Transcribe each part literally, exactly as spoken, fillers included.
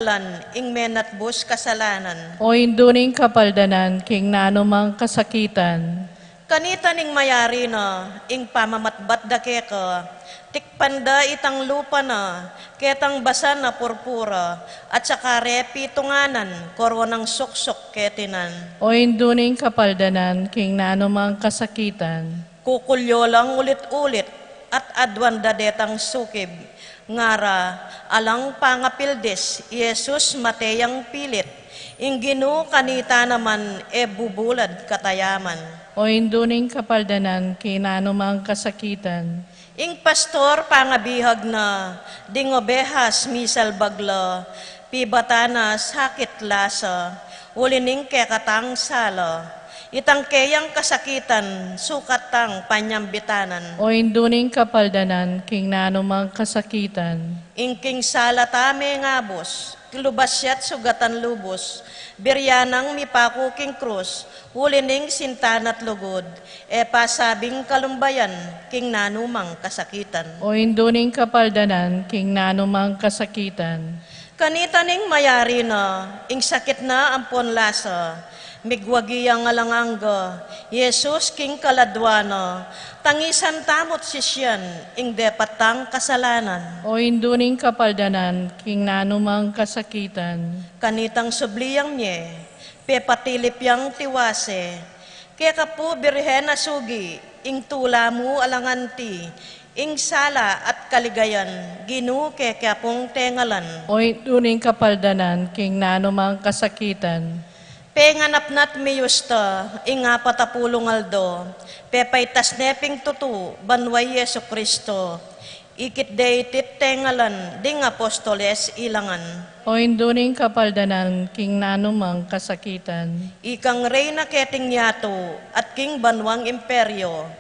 lan ing menatbus kasalanan. O Indu ning kapaldanan, king nanu mang kasakitan. Kanita ning mayari na, ing pamamatbat da keka, tikpan da itang lupa na, ketang basa na purpura, at saka re pitunganan, koronang suksuk ketinan. O Indu ning kapaldanan, king nanu mang kasakitan. Kukulyo lang ulit-ulit, at aduan da detang sukib. Ngara, alang pangapildis, i Jesus mate yang pilit. Ing Ginu kanita naman, e bubulad katayaman. O Indu ning kapaldanan, king nanu mang kasakitan. Ing pastor pangabihag na, ding obehas misalbag la, pibatan na sakit lasa, uli ning kekatang sala. Itang keyang kasakitan, sukat tang panyambitanan. O Indu ning kapaldanan, king nanu mang kasakitan. Ing king sala ta mengabus, lubas ya't sugatan lubus, biryan nang mipaku king krus, uli ning sinta na't lugud, e pasabing kalumbayan, king nanu mang kasakitan. O Indu ning kapaldanan, king nanu mang kasakitan. Kanita ning mayari na, ing sakit na ampon lasa, migwagi yang alang angga, Jesus king kaladwa na, tangisan tamu't sisyan, ing depat tang kasalanan. O Indu ning kapaldanan, king nanu mang kasakitan. Kanitang subli yang mie, pepatilip yang tiwase, keka pu Birhen a sugi, ing tula mu alang anti, ing sala at kaligayan, Ginu keka pung tengalan. O Indu ning kapaldanan, king nanu mang kasakitan. Penganap na't miyusta, ing apat a pulung aldo, pepaitas ne ping tutu, banua i Jesucristo. Ikit de iti't tengalan, ding apostoles ilangan. O Indu ning kapaldanan, king nanu mang kasakitan. Ikang reyna keting yatu, at king banuang imperio.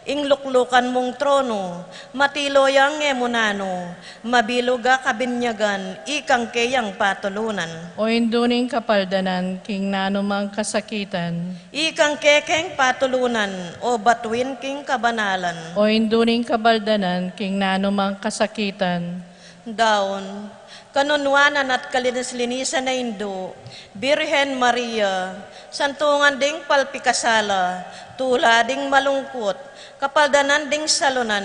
Ing luklukan mung tronu, matilo yang e mu nanu, mabilug a kabinyagan, ikang keyang patulunan. O Indu ning kapaldanan, king nanu mang kasakitan. Ikang kekeng patulunan, o batuin king kabanalan. O Indu ning kapaldanan, king nanu mang kasakitan. Daun, kanunuanan at kalinis-linisan a Indu, Birhen Maria, santungan ding palpikasala, tula ding malungkut, kapaldanan ding salunan,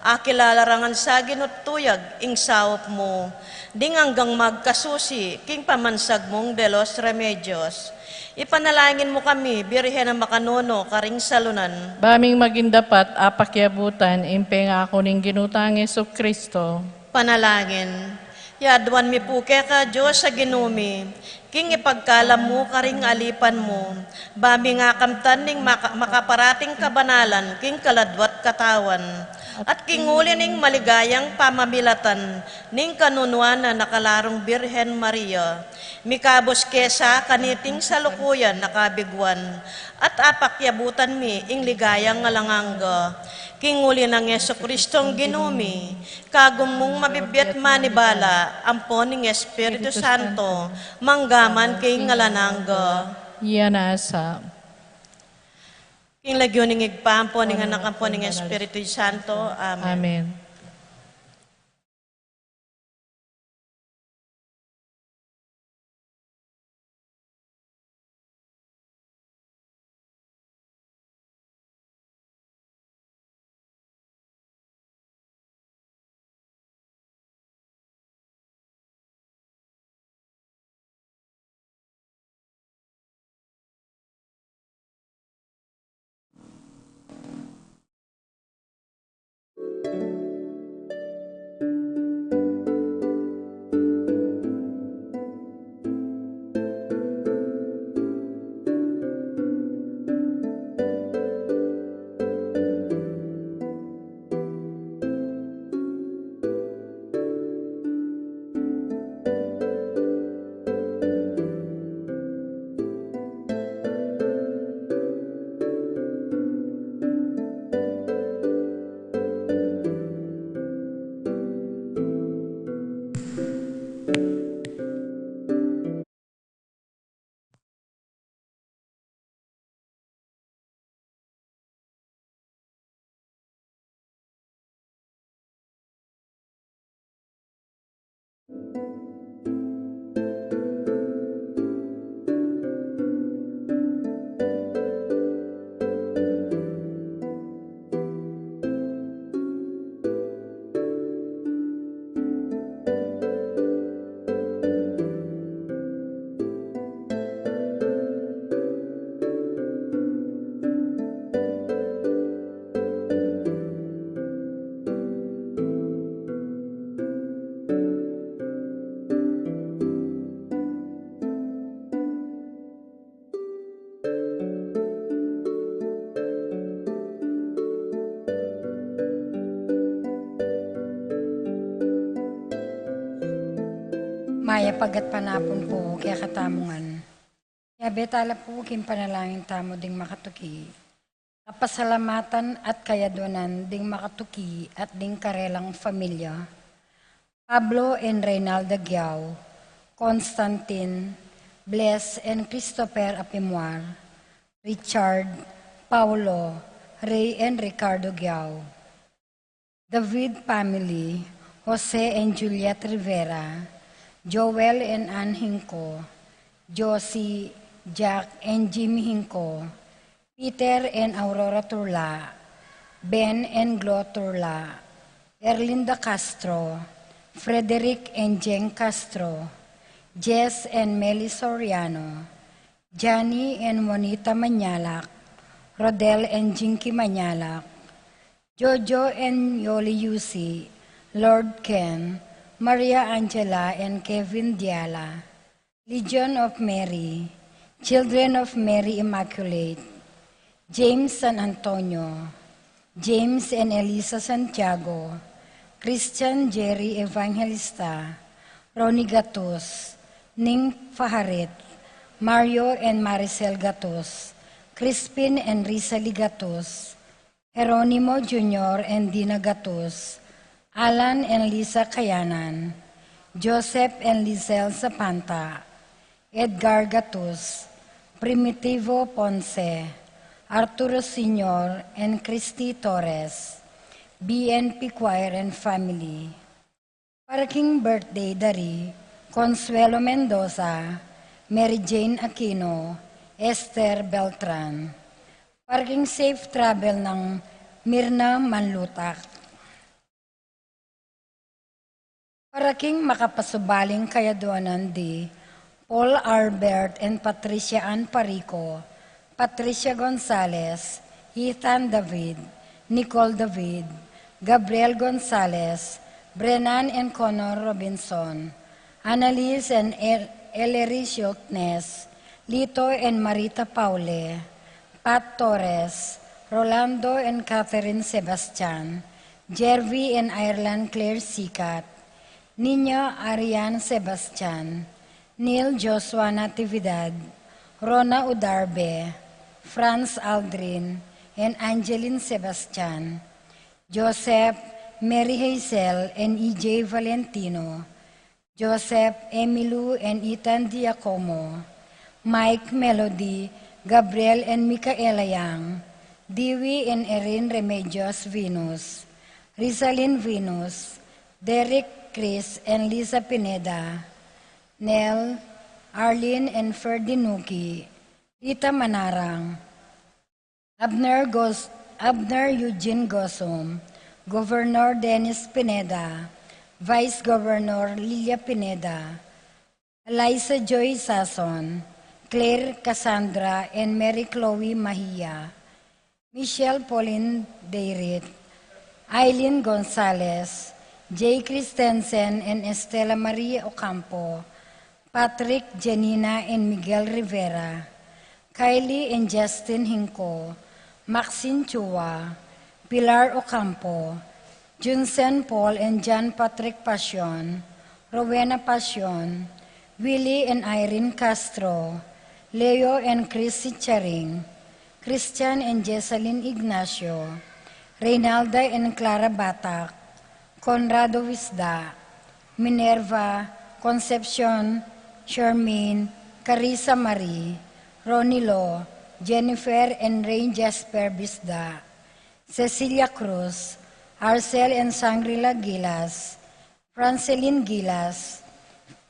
akilala ra ngan sa Ginu't tuyag ing saup mu, ding anggang magkasusi king pamansag mung de los Remedios. Ipanalangin mu kami, Birhen a makanunu karing salunan. Ba ming maging dapat a pakiabutan ing pengaku ning Ginu tang Jesucristo. Panalangin. Yaduan mi pu keka, Dios a Ginu mi, king ipagkalam mu karing alipan mu, ba ming akamtan ning maka-, makaparating kabanalan king kaladwa't katawan, at king uli ning maligayang pamamilatan ning kanunuanan a kalarung Birhen Maria, mikabus ke sa kaniting salukuyan a kabiguan, at apakiabutan mi ing ligayang alang angga. King uli nang Jesucristong Ginu mi, kagum mung mabibie at manibala, ampon ning Espiritu Santo, mangga man king alang angga. Iya na sa. King lagyu ning Ibpa, ampon ning Anak, ampon ning Espiritu Santo. Amen. Amen. Pagkat panapun pu kekatamu ngan. Yabe tala pu king panalangin tamu ding makatuki. Kapasalamatan at kayaduanan ding makatuki at ding karelang familia. Pablo and Reynalda Giao, Constantine, Bles and Christopher Apimuar, Richard, Paulo, Rey and Ricardo Giao. David family, Jose and Juliet Rivera, Joel and Ann Hinco, Josie, Jack and Jimmy Hinco, Peter and Aurora Turla, Ben and Glo Turla, Erlinda Castro, Frederick and Jeng Castro, Jess and Meli Soriano, Johnny and Juanita Mañalac, Rodel and Jinky Mañalac, Jojo and Yoli Yusi, Lord Ken, Maria Angela and Kevin Diala, Legion of Mary, Children of Mary Immaculate, James San Antonio, James and Elisa Santiago, Christian Jerry Evangelista, Ronnie Gatus, Ning Faharit, Mario and Maricel Gatus, Crispin and Rizali Gatus, Jeronimo Junior and Dina Gatus, Alan and Lisa Kayanan, Joseph and Lizelle Zapanta, Edgar Gatus, Primitivo Ponce, Arturo Senior and Christy Torres, B N P Choir and family. Para king birthday da ri Consuelo Mendoza, Mary Jane Aquino, Esther Beltran. Para king safe travel nang Mirna Manlutak. Para king makapasubaling kayaduanan di Paul Albert and Patricia Ann Parico, Patricia Gonzalez, Ethan David, Nicole David, Gabriel Gonzalez, Brennan and Connor Robinson, Annalise and El- Ellery Schultness, Lito and Marita Paule, Pat Torres, Rolando and Catherine Sebastian, Jervy and Ireland Claire Sikat, Nina Arian Sebastian, Neil Joshua Natividad, Rona Udarbe, Franz Aldrin, and Angeline Sebastian, Joseph, Mary Hazel, and E J Valentino, Joseph, Emilu, and Ethan Diacomo, Mike, Melody, Gabriel, and Micaela Yang, Dewey and Erin Remedios Venus, Rizalin Venus, Derek, Chris, and Lisa Pineda, Nel, Arlene, and Ferdy Nuki, Lita Manarang, Abner Gos- Abner Eugene Gosum, Governor Dennis Pineda, Vice Governor Lilia Pineda, Eliza Joy Sason, Claire Cassandra and Mary Chloe Mahia, Michelle Pauline Dayrit, Eileen Gonzalez, Jay Christensen and Estela Marie Ocampo, Patrick, Janina, and Miguel Rivera, Kylie and Justin Hinco, Maxine Chua, Pilar Ocampo, Junsen Paul and John Patrick Pasion, Rowena Pasion, Willie and Irene Castro, Leo and Chrissy Charing, Christian and Jessalyn Ignacio, Reynalda and Clara Batak, Conrado Wisda, Minerva, Concepcion, Charmaine, Carissa Marie, Ronnie Lo, Jennifer and Rain Jasper Bisda, Cecilia Cruz, Arcel and Shangri-La Gilas, Francelin Gilas,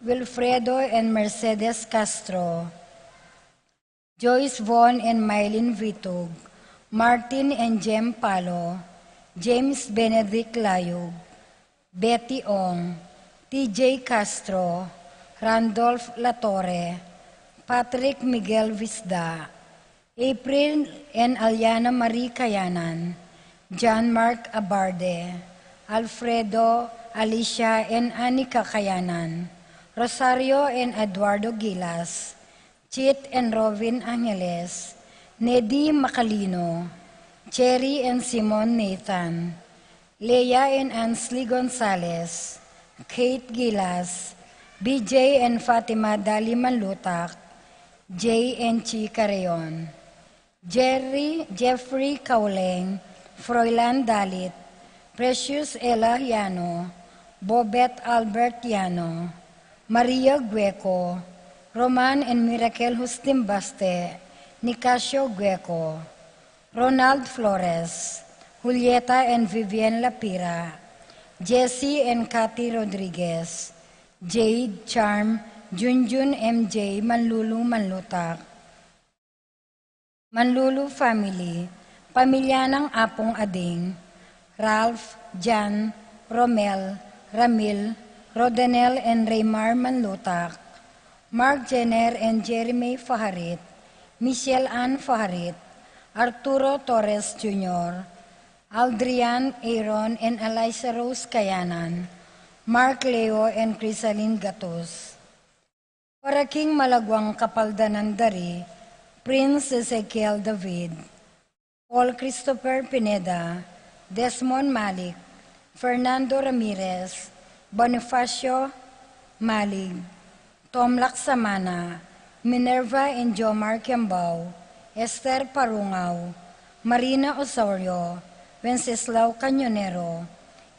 Wilfredo and Mercedes Castro, Joyce Von and Mylene Vitug, Martin and Jem Palo, James Benedict Layug, Betty Ong, T J Castro, Randolph Latorre, Patrick Miguel Visda, April and Aliana Marie Kayanan, John Mark Abarde, Alfredo, Alicia and Anika Kayanan, Rosario and Eduardo Gilas, Chit and Rovin Angeles, Nedi Macalino, Cherry and Simon Nathan, Leia and Ansley Gonzalez, Kate Gilas, B J and Fatima Dali Manlutak, J and Chi Carreon, Jerry, Jeffrey Kauleng, Froilan Dalit, Precious Ella Yano, Bobet Albert Yano, Maria Gueco, Roman and Miracle Hustin Baste, Nicasio Gueco, Ronald Flores, Julieta and Vivian Lapira, Jesse and Cathy Rodriguez, Jade, Charm, Junjun, M J, Manlulu, Manlutak. Manlulu family, pamilya nang Apung Ading, Ralph, Jan, Romel, Ramil, Rodenel and Raymar Manlutak, Mark Jenner and Jeremy Faharit, Michelle Ann Faharit, Arturo Torres Junior, Aldrian Aaron and Eliza Rose Kayanan, Mark Leo and Crisalin Gatus. Para king malaguang kapaldanan da ri Prince Ezekiel David, Paul Christopher Pineda, Desmond Malik, Fernando Ramirez, Bonifacio Malig, Tom Laksamana, Minerva and Jomar Kembao, Esther Parungao, Marina Osorio, Wenceslao Cañonero,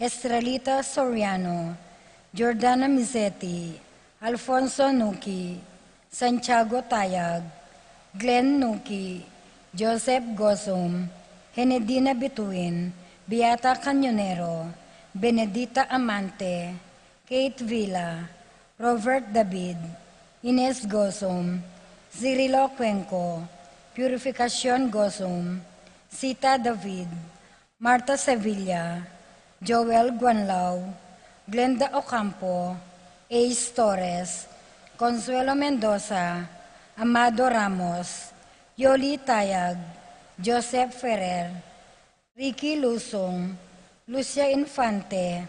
Estrelita Soriano, Jordana Mizetti, Alfonso Nuki, Santiago Tayag, Glenn Nuki, Joseph Gozum, Henedina Bituin, Beata Cañonero, Benedita Amante, Kate Villa, Robert David, Ines Gozum, Cirilo Cuenco, Purificacion Gozum, Sita David, Martha Sevilla, Joel Guanlao, Glenda Ocampo, Ace Torres, Consuelo Mendoza, Amado Ramos, Yoli Tayag, Joseph Ferrer, Ricky Lusung, Lucia Infante,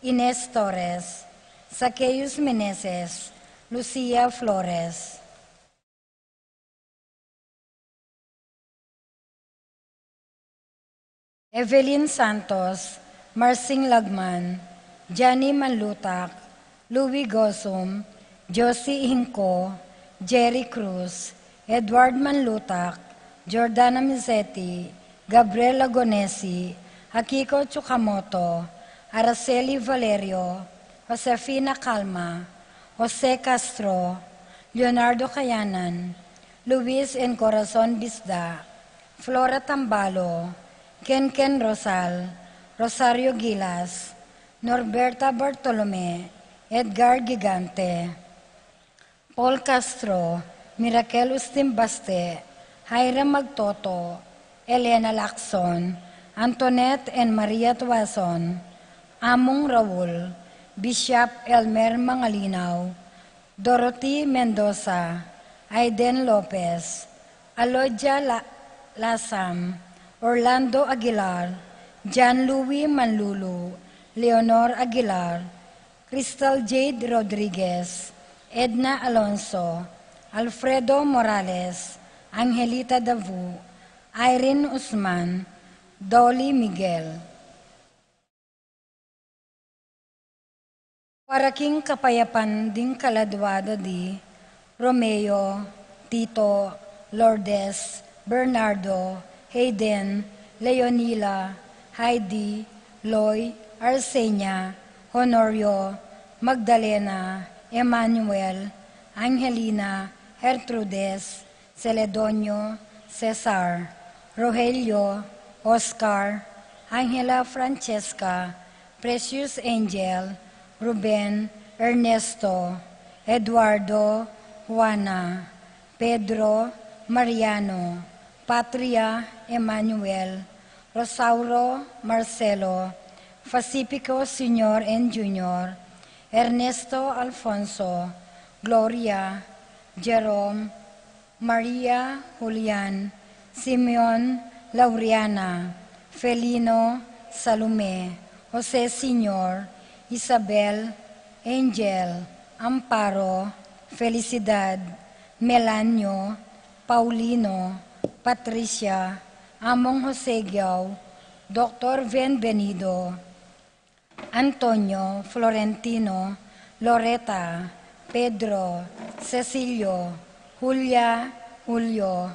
Ines Torres, Zacchaeus Meneses, Lucia Flores. Evelyn Santos, Marsing Lagman, Johnny Manlutak, Louis Gosum, Josie Hinco, Jerry Cruz, Edward Manlutak, Jordana Mizetti, Gabriel Lagonesi, Akiko Tsukamoto, Araceli Valerio, Josefina Calma, Jose Castro, Leonardo Kayanan, Luis and Corazon Bisda, Flora Tambalo, Ken Ken Rosal, Rosario Gilas, Norberta Bartolome, Edgar Gigante, Paul Castro, Miracle Ustin Baste, Jaira Magtoto, Elena Lacson, Antoinette and Maria Tuason, Among Raul, Bishop Elmer Mangalinaw, Dorothy Mendoza, Aiden Lopez, Alodia La-, Lasam, Orlando Aguilar, John Louis Manlulu, Leonor Aguilar, Crystal Jade Rodriguez, Edna Alonso, Alfredo Morales, Angelita Davu, Irene Usman, Dolly Miguel. Para king kapayapan ding kaladua da di Romeo, Tito, Lourdes, Bernardo, Hayden, Leonila, Heidi, Loy, Arsenia, Honorio, Magdalena, Emmanuel, Angelina, Gertrudes, Celedonio, Cesar, Rogelio, Oscar, Angela, Francesca, Precious Angel, Ruben, Ernesto, Eduardo, Juana, Pedro, Mariano, Patria, Emmanuel, Rosauro, Marcelo, Pacifico Senior and Junior, Ernesto, Alfonso, Gloria, Jerome, Maria, Julian, Simeon, Lauriana, Felino, Salome, Jose Senior, Isabel, Angel, Amparo, Felicidad, Melanio, Paulino, Patricia, Among Jose Giao, Doctor Bienvenido, Antonio, Florentino, Loreta, Pedro, Cecilio, Julia, Julio,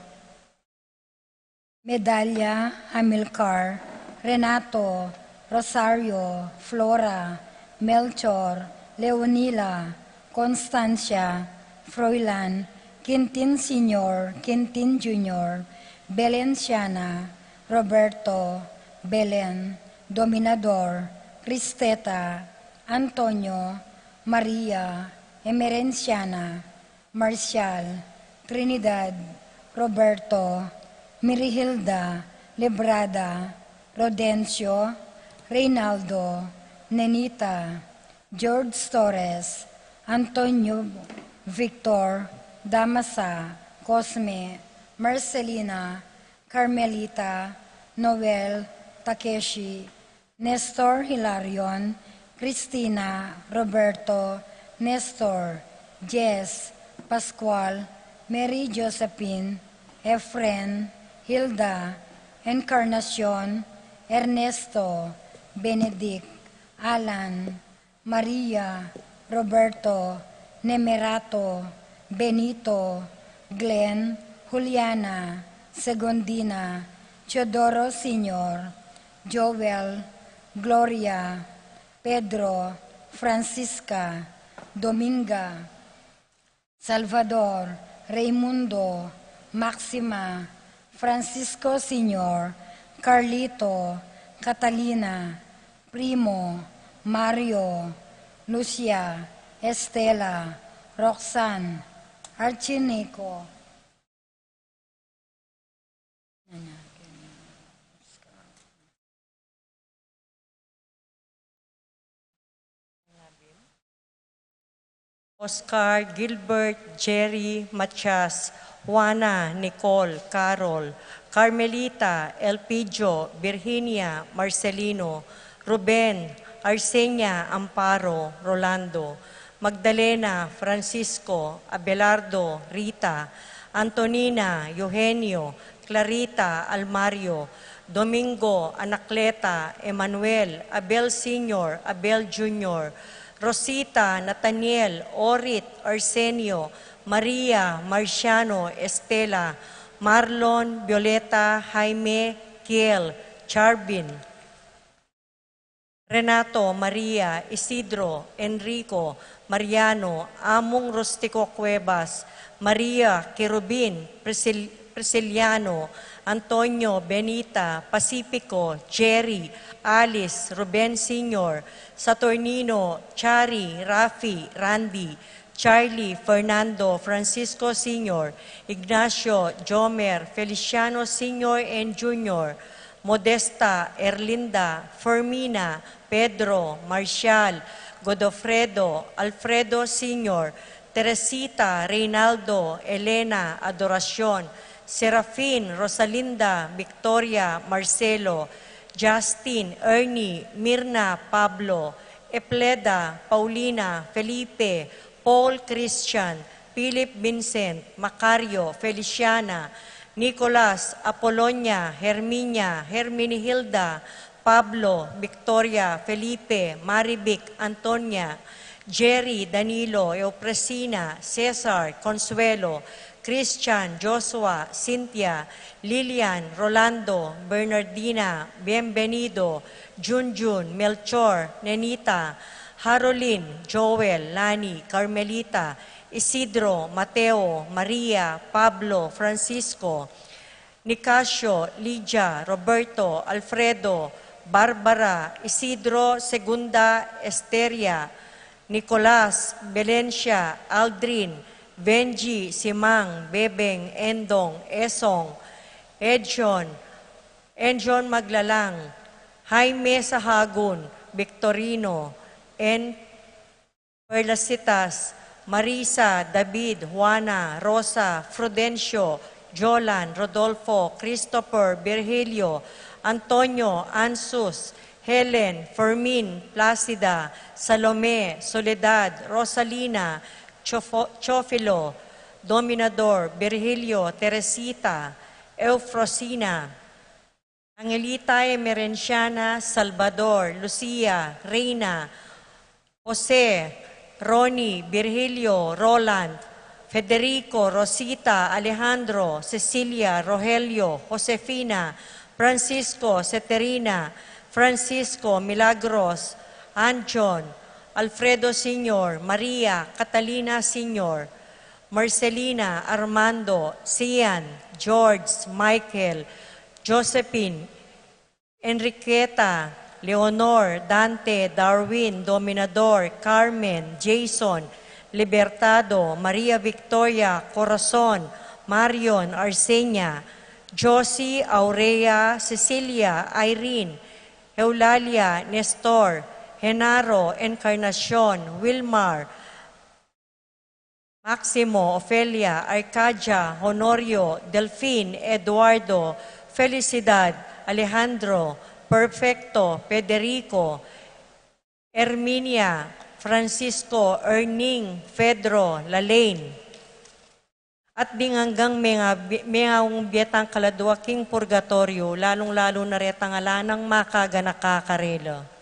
Medalla, Amilcar, Renato, Rosario, Flora, Melchor, Leonila, Constancia, Froilan, Quintin Senior, Quintin Junior, Belenciana, Roberto, Belen, Dominador, Cristeta, Antonio, Maria, Emerenciana, Marcial, Trinidad, Roberto, Mirihilda, Lebrada, Rodencio, Reynaldo, Nenita, George Torres, Antonio, Victor, Damasa, Cosme, Marcelina, Carmelita, Noel, Takeshi, Nestor, Hilarion, Cristina, Roberto, Nestor, Jess, Pascual, Mary Josephine, Efren, Hilda, Encarnacion, Ernesto, Benedict, Alan, Maria, Roberto, Nemerato, Benito, Glenn, Juliana, Segundina, Teodoro Senior, Joel, Gloria, Pedro, Francisca, Dominga, Salvador, Raimundo, Maxima, Francisco Senior, Carlito, Catalina, Primo, Mario, Lucia, Estela, Roxanne, Archinico. Oscar, Gilbert, Jerry, Matias, Juana, Nicole, Carol, Carmelita, Elpidio, Virginia, Marcelino, Ruben, Arsenia, Amparo, Rolando, Magdalena, Francisco, Abelardo, Rita, Antonina, Eugenio, Clarita, Almario, Domingo, Anacleta, Emmanuel, Abel Senior, Abel Junior, Rosita, Nathaniel, Orit, Arsenio, Maria, Marciano, Estela, Marlon, Violeta, Jaime, Kiel, Charvin, Renato, Maria, Isidro, Enrico, Mariano, Among Rustico Cuevas, Maria, Querubin, Priscil-, Prisciliano, Antonio, Benita, Pacifico, Jerry, Alice, Ruben Senior, Saturnino, Chari, Rafi, Randy, Charlie, Fernando, Francisco Senior, Ignacio, Jomer, Feliciano Senior and Junior, Modesta, Erlinda, Fermina, Pedro, Marcial, Godofredo, Alfredo Senior, Teresita, Reynaldo, Elena, Adoracion, Serafin, Rosalinda, Victoria, Marcelo, Justin, Ernie, Mirna, Pablo, Epleda, Paulina, Felipe, Paul, Christian, Philip, Vincent, Macario, Feliciana, Nicolas, Apolonia, Herminia, Herminihilda, Pablo, Victoria, Felipe, Marivic, Antonia, Jerry, Danilo, Eufresina, Cesar, Consuelo, Christian, Joshua, Cynthia, Lilian, Rolando, Bernardina, Bienvenido, Junjun, Melchor, Nenita, Harolin, Joel, Lani, Carmelita, Isidro, Mateo, Maria, Pablo, Francisco, Nicasio, Lydia, Roberto, Alfredo, Barbara, Isidro, Segunda, Esteria, Nicolas, Belencia, Aldrin, Benji, Simang, Bebeng, Endong, Esong, Edjon, Enjon Maglalang, Jaime Sahagun, Victorino, N. Perlasitas, Marisa, David, Juana, Rosa, Frudencio, Jolan, Rodolfo, Christopher, Virgilio, Antonio, Ansus, Helen, Fermin, Placida, Salome, Soledad, Rosalina, Chofo-, Chofilo, Dominador, Virgilio, Teresita, Eufrosina, Angelita, Emerenciana, Salvador, Lucia, Reina, Jose, Ronnie, Virgilio, Roland, Federico, Rosita, Alejandro, Cecilia, Rogelio, Josefina, Francisco, Seterina, Francisco, Milagros, Anjon, Alfredo Senior, Maria, Catalina Senior, Marcelina, Armando, Sian, George, Michael, Josephine, Enriqueta, Leonor, Dante, Darwin, Dominador, Carmen, Jason, Libertado, Maria Victoria, Corazon, Marion, Arsenia, Josie, Aurea, Cecilia, Irene, Eulalia, Nestor, Genaro, Encarnacion, Wilmar, Maximo, Ofelia, Arcadia, Honorio, Delfin, Eduardo, Felicidad, Alejandro, Perfecto, Federico, Herminia, Francisco, Erning, Pedro, Lalaine. At ding anggang menga-, mengaung bie tang kaladua king purgatoryo, lalung-lalu na retang ala nang makaganaka karela.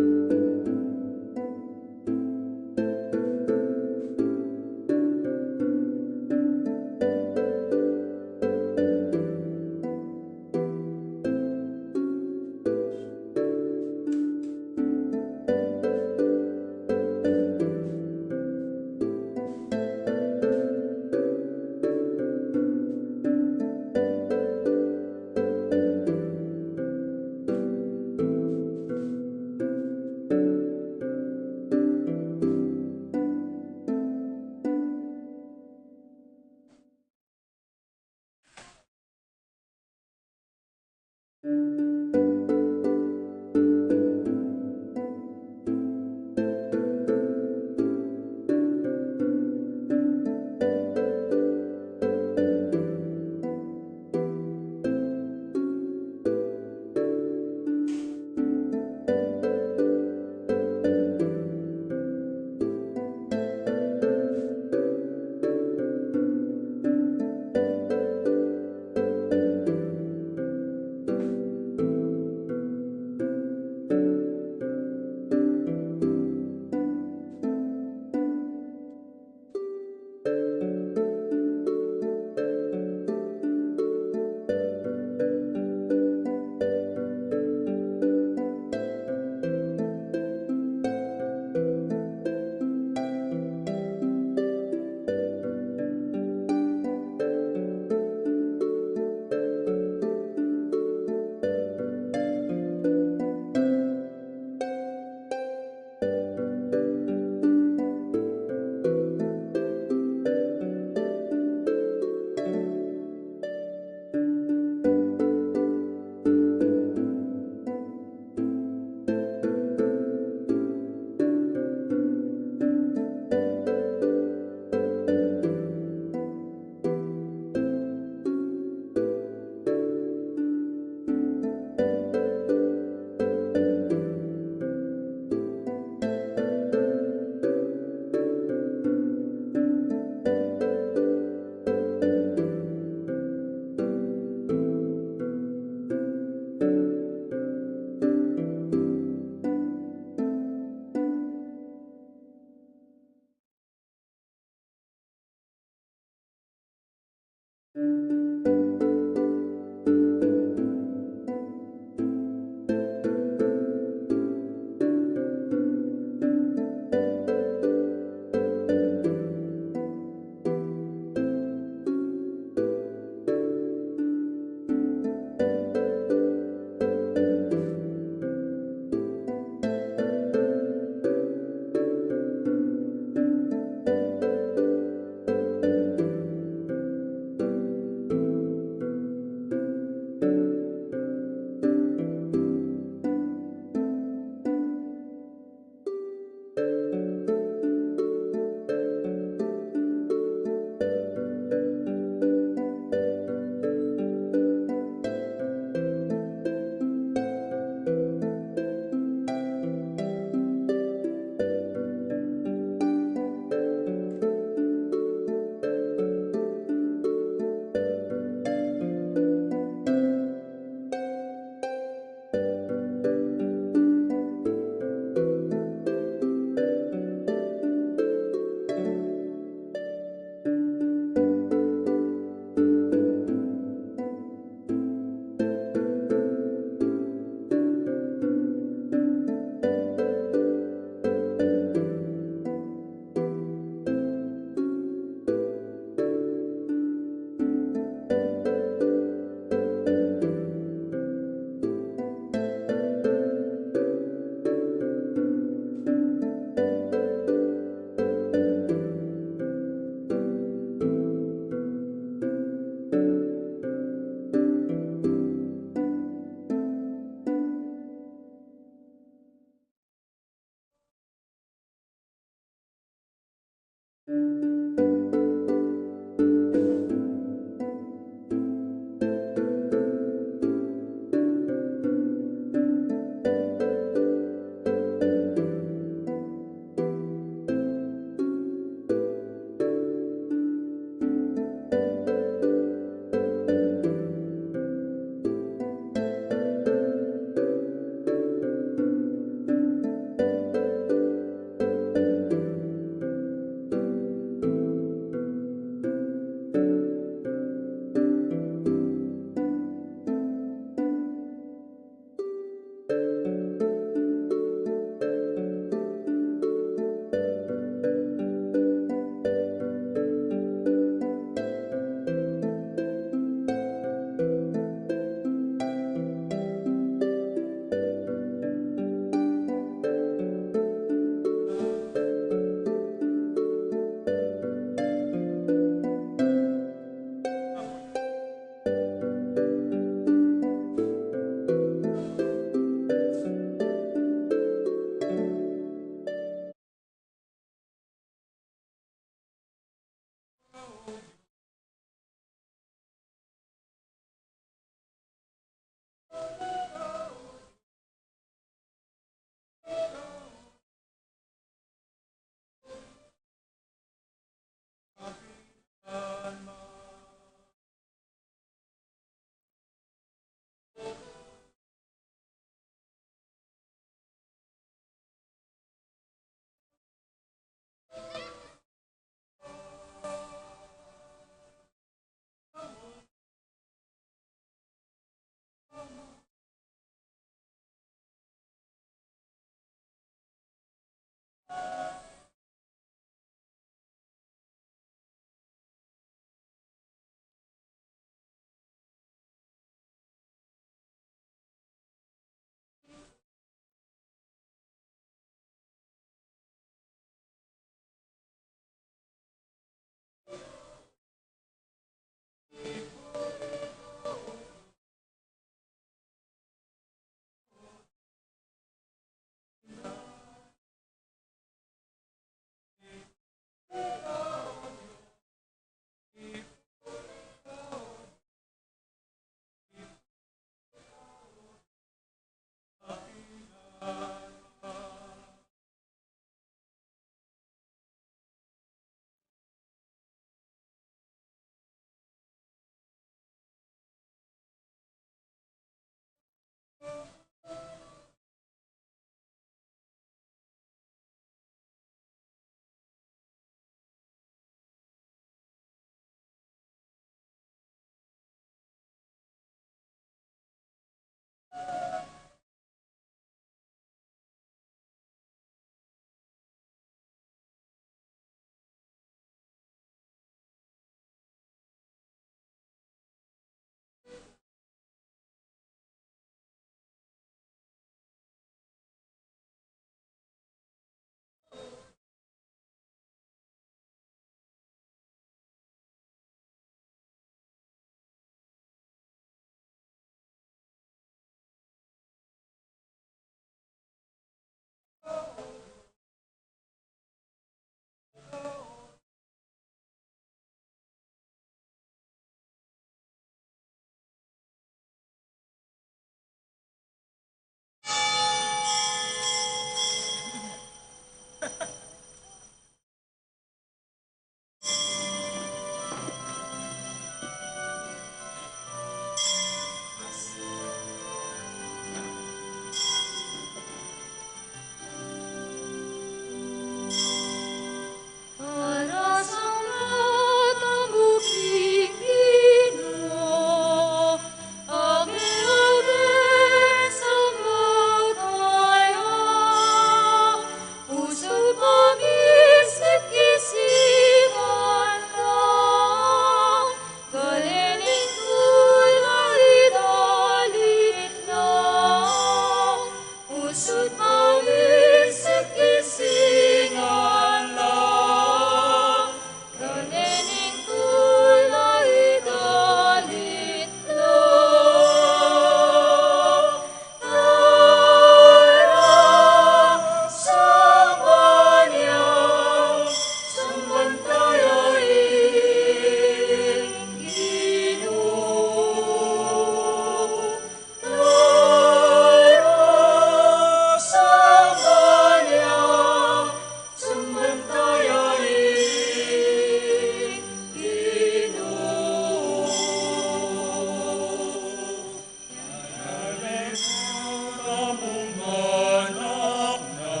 Anak na,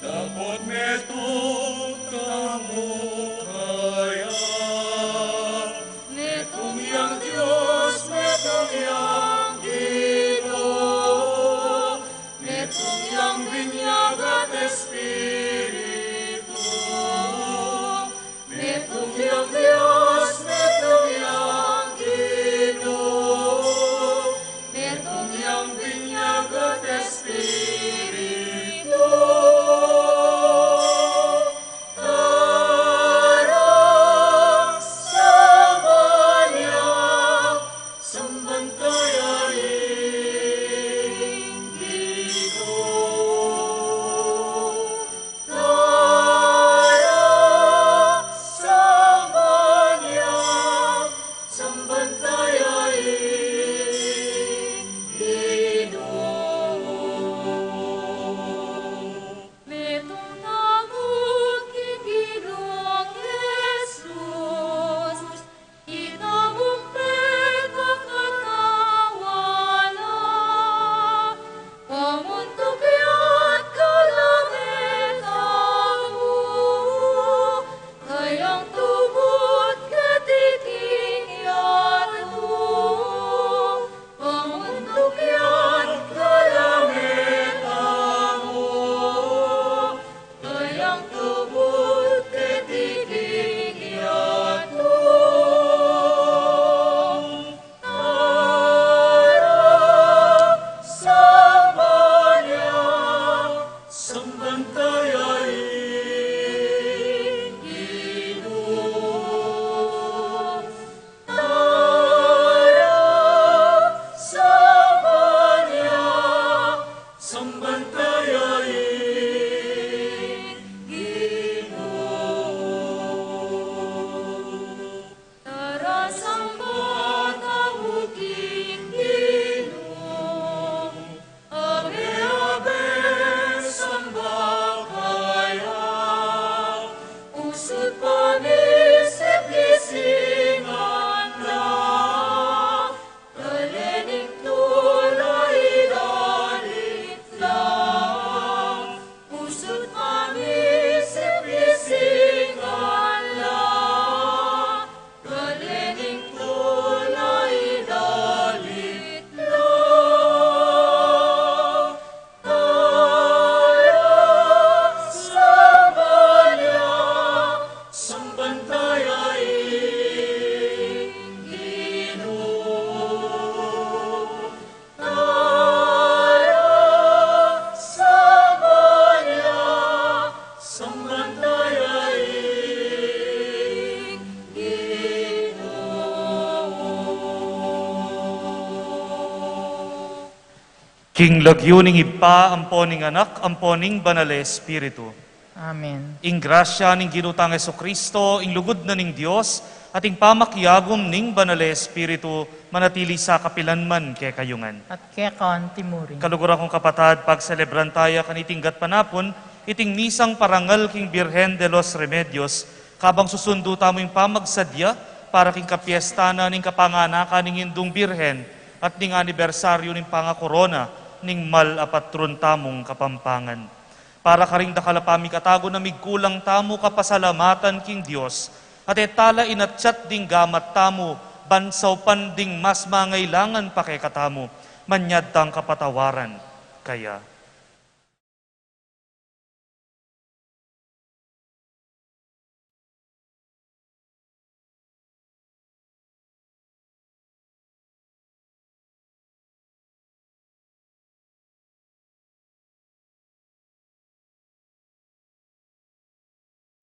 dapot metung tamu kaya. Metung yang Dios, metung yang Ginu, metung yang binyag at Espiritu. Metung yang Dios, metung yang Ginu, metung yang binyag at Espiritu. Tara, samban ya, samban taya ing Ginu. Tara, samban ya, samban taya ing Ginu. Metung tamu king Ginung Jesus, ita mung pekakatawan na, pamuntuk ya at kalame tamu, kayang tubud keti king yatu, pamuntuk ya at kalame tamu, kayang tubud keti king yatu. Tara, samban ya, samban taya ing Ginu. Tara, samban ya, samban taya ing Ginu. Tara, samban tamu king Ginu. Abe, abe, samba kaya, pusut pamisit-isipan na, kalening tula idalit la, pusut pamisit-isipan na, kalening tula idalit la. Tara, samban ya, samban taya ing Ginu. Tara, samban ya, samban taya ing Ginu. King lagyu ning Ibpa, ampo ning Anak, ampo ning Banal a Espiritu. Amen. Ing grasya ning Ginu tang Jesucristo, ing lugud na ning Dios, at ing pamakiagum ning Banal a Espiritu, manatili sa kapilan man kekayu ngan. At keka naman murin. Kaluguran kung kapatad, pagselebran taya kaniting gatpanapun iting misang parangal king Birhen de los Remedios, kabang susundu tamu ing pamagsadya para king kapiesta na ning kapanganakan ning Indung Birhen at ning anibersaryu ning pangakorona ning mal a patrun tamung Kapampangan. Para karing dakal a pamikatagun a migkulang tamu kapasalamatan king Dios, at e tala inatyat ding gamat tamu ban saupan ding mas mangailangan pa kekatamu, manyad tang kapatawaran kaya.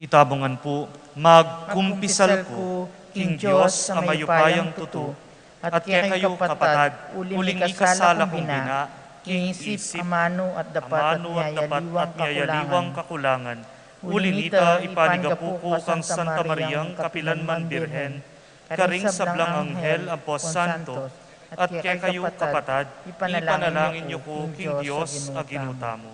Ita mu ngan pu, magkumpisal ku king Dios a mayupayang tutu, at kekayu kapatad, uling mikasala kung bina, king isip, amanu at dapat, amanu at dapat, at miyayaliwang kakulangan. Uli nita, ipanigapu ku kang Santa Mariang kapilan man Birhen, karing sablang anghel ampo santo, at kekayu kapatad, ipanalangin yu ku king Dios a Ginu tamu.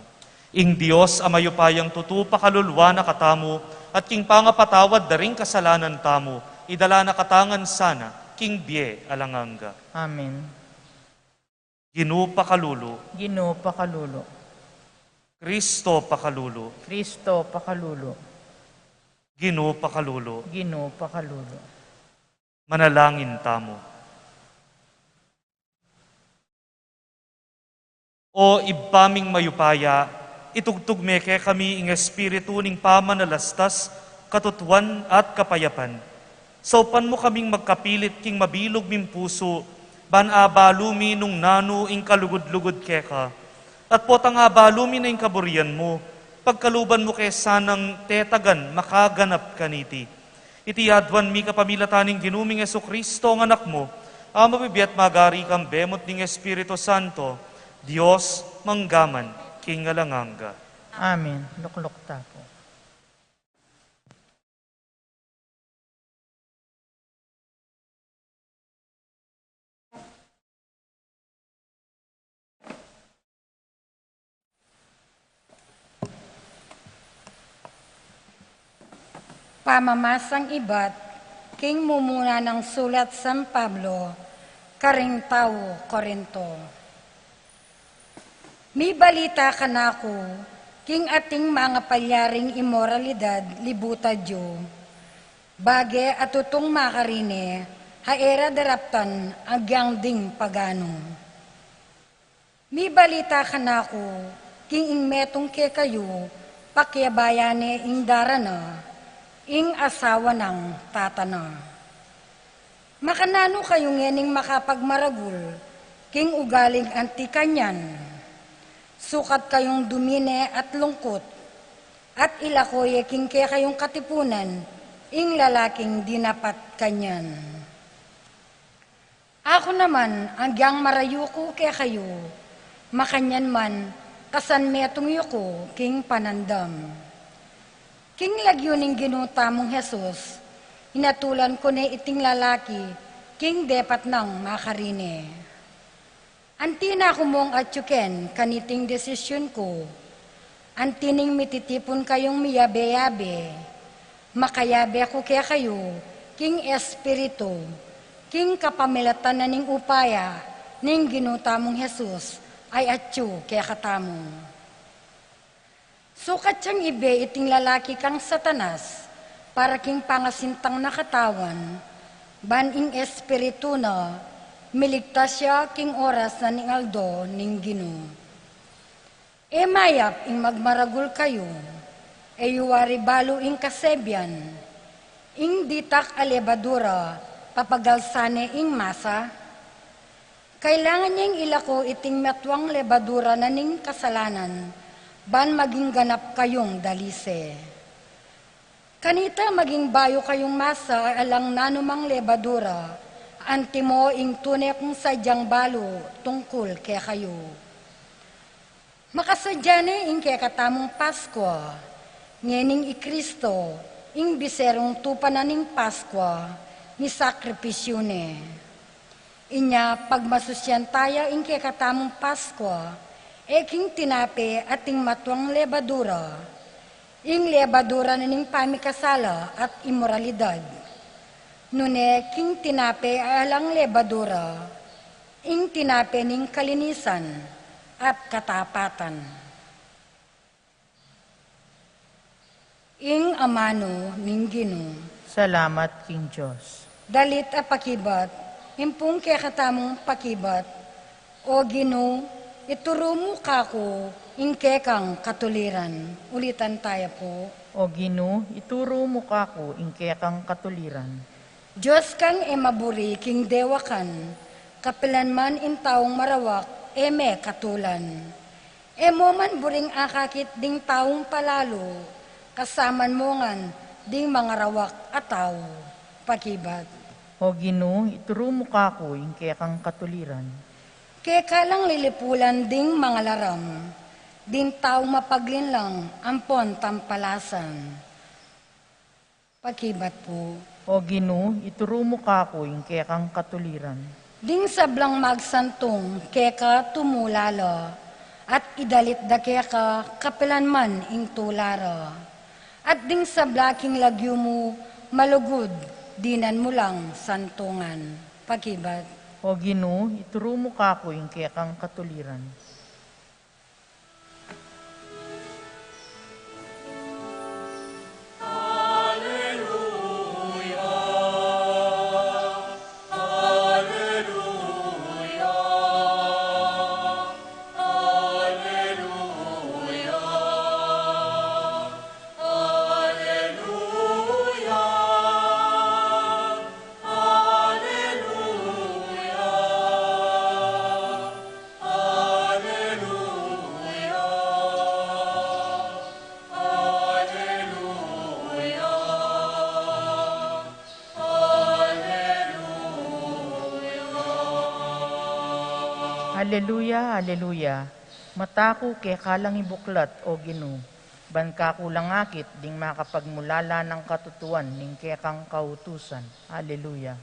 Ing Dios a mayupayang tutu pakalulwan na katamu, at king pangapatawad da ring kasalanan tamu, idala na katamu ngan sana king bie alang angga. Amen. Ginu pakalulu. Ginu pakalulu. Kristo pakalulu. Kristo pakalulu. Ginu pakalulu. Ginu pakalulu. Manalangin tamu. O Ibpa ming mayupaya, itugtug me kekami ing espiritu ning pamanalastas, katutuan at kapayapan. Saupan mu kaming magkapilit king mabilug ming pusu, ban abalu mi nung nanu ing kalugud-lugud keka. At potang abalu mi na ing kaburian mu, pagkaluban mu ke sanang tetagan makaganap kaniti. Iti aduan mi kapamilatan ning Ginu ming Jesucristo, nga Anak mu, a mabibie at magari kambe mu't ning Espiritu Santo, Dios, mangga man king alang angga. Amen. Lukluk ta pu. Pamamasang ibat king mumuna nang sulat San Pablo karing tau Corinto. Mibalita kanaku king ating mangapalyaring imoralidad libutan yu, bage a tutung makarine, ha e ra daraptan agyang ding paganu. Mibalita kanaku king ing metung kekayu, pakiabayan ne ing dara na, ing asawa nang tata na. Makananu kayu ngening makapagmaragul king ugaling anti kanyan? Sukat kayung dumine at lungkut, at ilako ye king kekayung katipunan ing lalaking dinapat kanyan. Aku naman, agyang marayu ku kekayu, makanyan man, kasanmetung yu ku king panandam. King lagyu ning Ginu tamung Jesus, inatulan ku ne iting lalaki king depat nang makarine. Anti na ku mung atyu ken kaniting desisyun ku, anti ning mititipun kayung miyabe-yabe, makayabe ku kekayu king espiritu, king kapamilatan na ning upaya ning Ginu tamung Jesus a atyu kekatamu. Sukat yang ibie iting lalaki kang Satanas, para king pangasintang na katawan, ban ing espiritu na miligtas ya king oras na ning aldo ning Ginu. E mayap ing magmaragul kayu, e yu wari balu ing kasebian, ing ditak a lebadura, papagalsan ne ing masa? Kailangan yeng ilako iting metuang lebadura na ning kasalanan, ban maging ganap kayung dalise. Kanita maging bayu kayung masa a alang nanumang lebadura, antimo ing tune kung sadyang balu tungkul kekayu. Makasadya ne ing kekatamung Paskua, ngening i Kristo, ing biserung tupa na ning Paskua, misakripisyu ne. Inya pagmasusyan taya ing kekatamung Paskua, e king tinape at ing matuang lebadura, ing lebadura na ning pamikasala at imoralidad. Nune king tinape a alang lebadura, ing tinape ning kalinisan at katapatan. Ing amanu ning Ginu. Salamat king Dios. Dalit a pakibat, ing pung kekatamung pakibat, O Ginu, ituru mu kaku ing kekang katuliran. Ulitan taya pu. O Ginu, ituru mu kaku ing kekang katuliran. Dios kang e maburi king dewakan, kapilan man ing taung marawak e me katulan. E mo man buring akakit ding taung palalu, kasaman mo ngan ding mangarawak a tau. Pakibat. O Ginu, ituru mu kaku ing kekang katuliran. Keka lang lilipulan ding mangalaram, ding taung mapaglinlang ampon tampalasan. Pakibat pu. O Ginu, ituru mu kaku ing kekang katuliran. Ding sablang magsantung keka tumula la, at idalit da keka kapilan man ing tula ra. At ding sabla king lagyu mu malugud, dinan mu lang santungan. Pakibat. O Ginu, ituru mu kaku ing kekang katuliran. Aleluya, aleluya. Mata ku keka lang ibuklat, O Ginu, ban kaku lang akit ding makapagmulala nang katutuan ning kekang kautusan. Aleluya.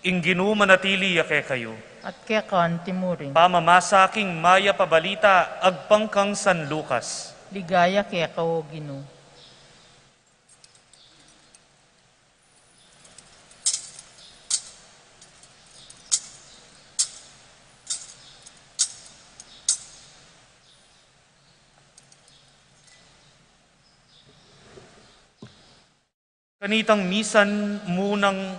Ing Ginu manatili ya kekayu. At keka anti murin. Pamamasa king Mayap a Balita agpang kang San Lucas. Ligaya keka, O Ginu. Kanitang misan munang,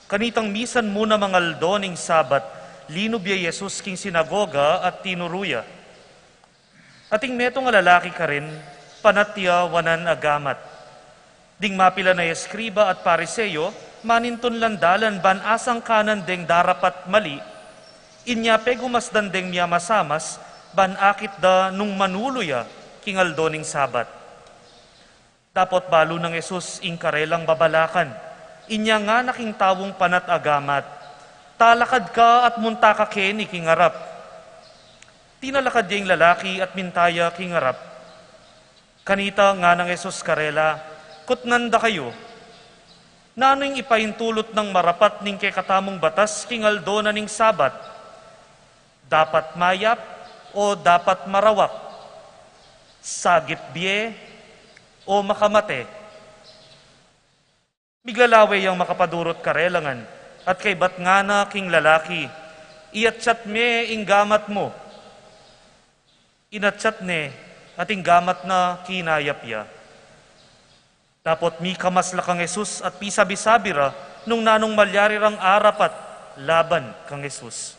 kanitang misan mu namang aldo ning Sabat, linub ya i Jesus king sinagoga at tinuru ya. Ating metung a lalaki karin, panat ya wanan a gamat. Ding mapilan a eskriba at Pariseo, manintun lang dalan ban asangkanan deng darapat mali, inya pegumasdan deng miyamasamas, ban akit da nung manulu ya king aldo ning Sabat. Dapot balu nang Jesus ing karelang babalakan, inya ngana king taung panat a gamat, "Talakad ka at munta ka keni king arap." Tinalakad ya ing lalaki at minta ya king arap. Kanita ngana nang Jesus karela, "Kutnan da kayu, nanu ing ipaintulut nang marapat ning kekatamung batas king aldo na ning Sabat? Dapat mayap o dapat marawak? Sagip bie o makamate?" Miglalawe yang makapadurut karela ngan, at kaybat ngana king lalaki, "Iatsat me ing gamat mu." Inatsat ne, at ing gamat na kinayap ya. Dapot mikamas la kang Jesus at pisabi-sabi ra nung nanung malyari rang arapat laban kang Jesus.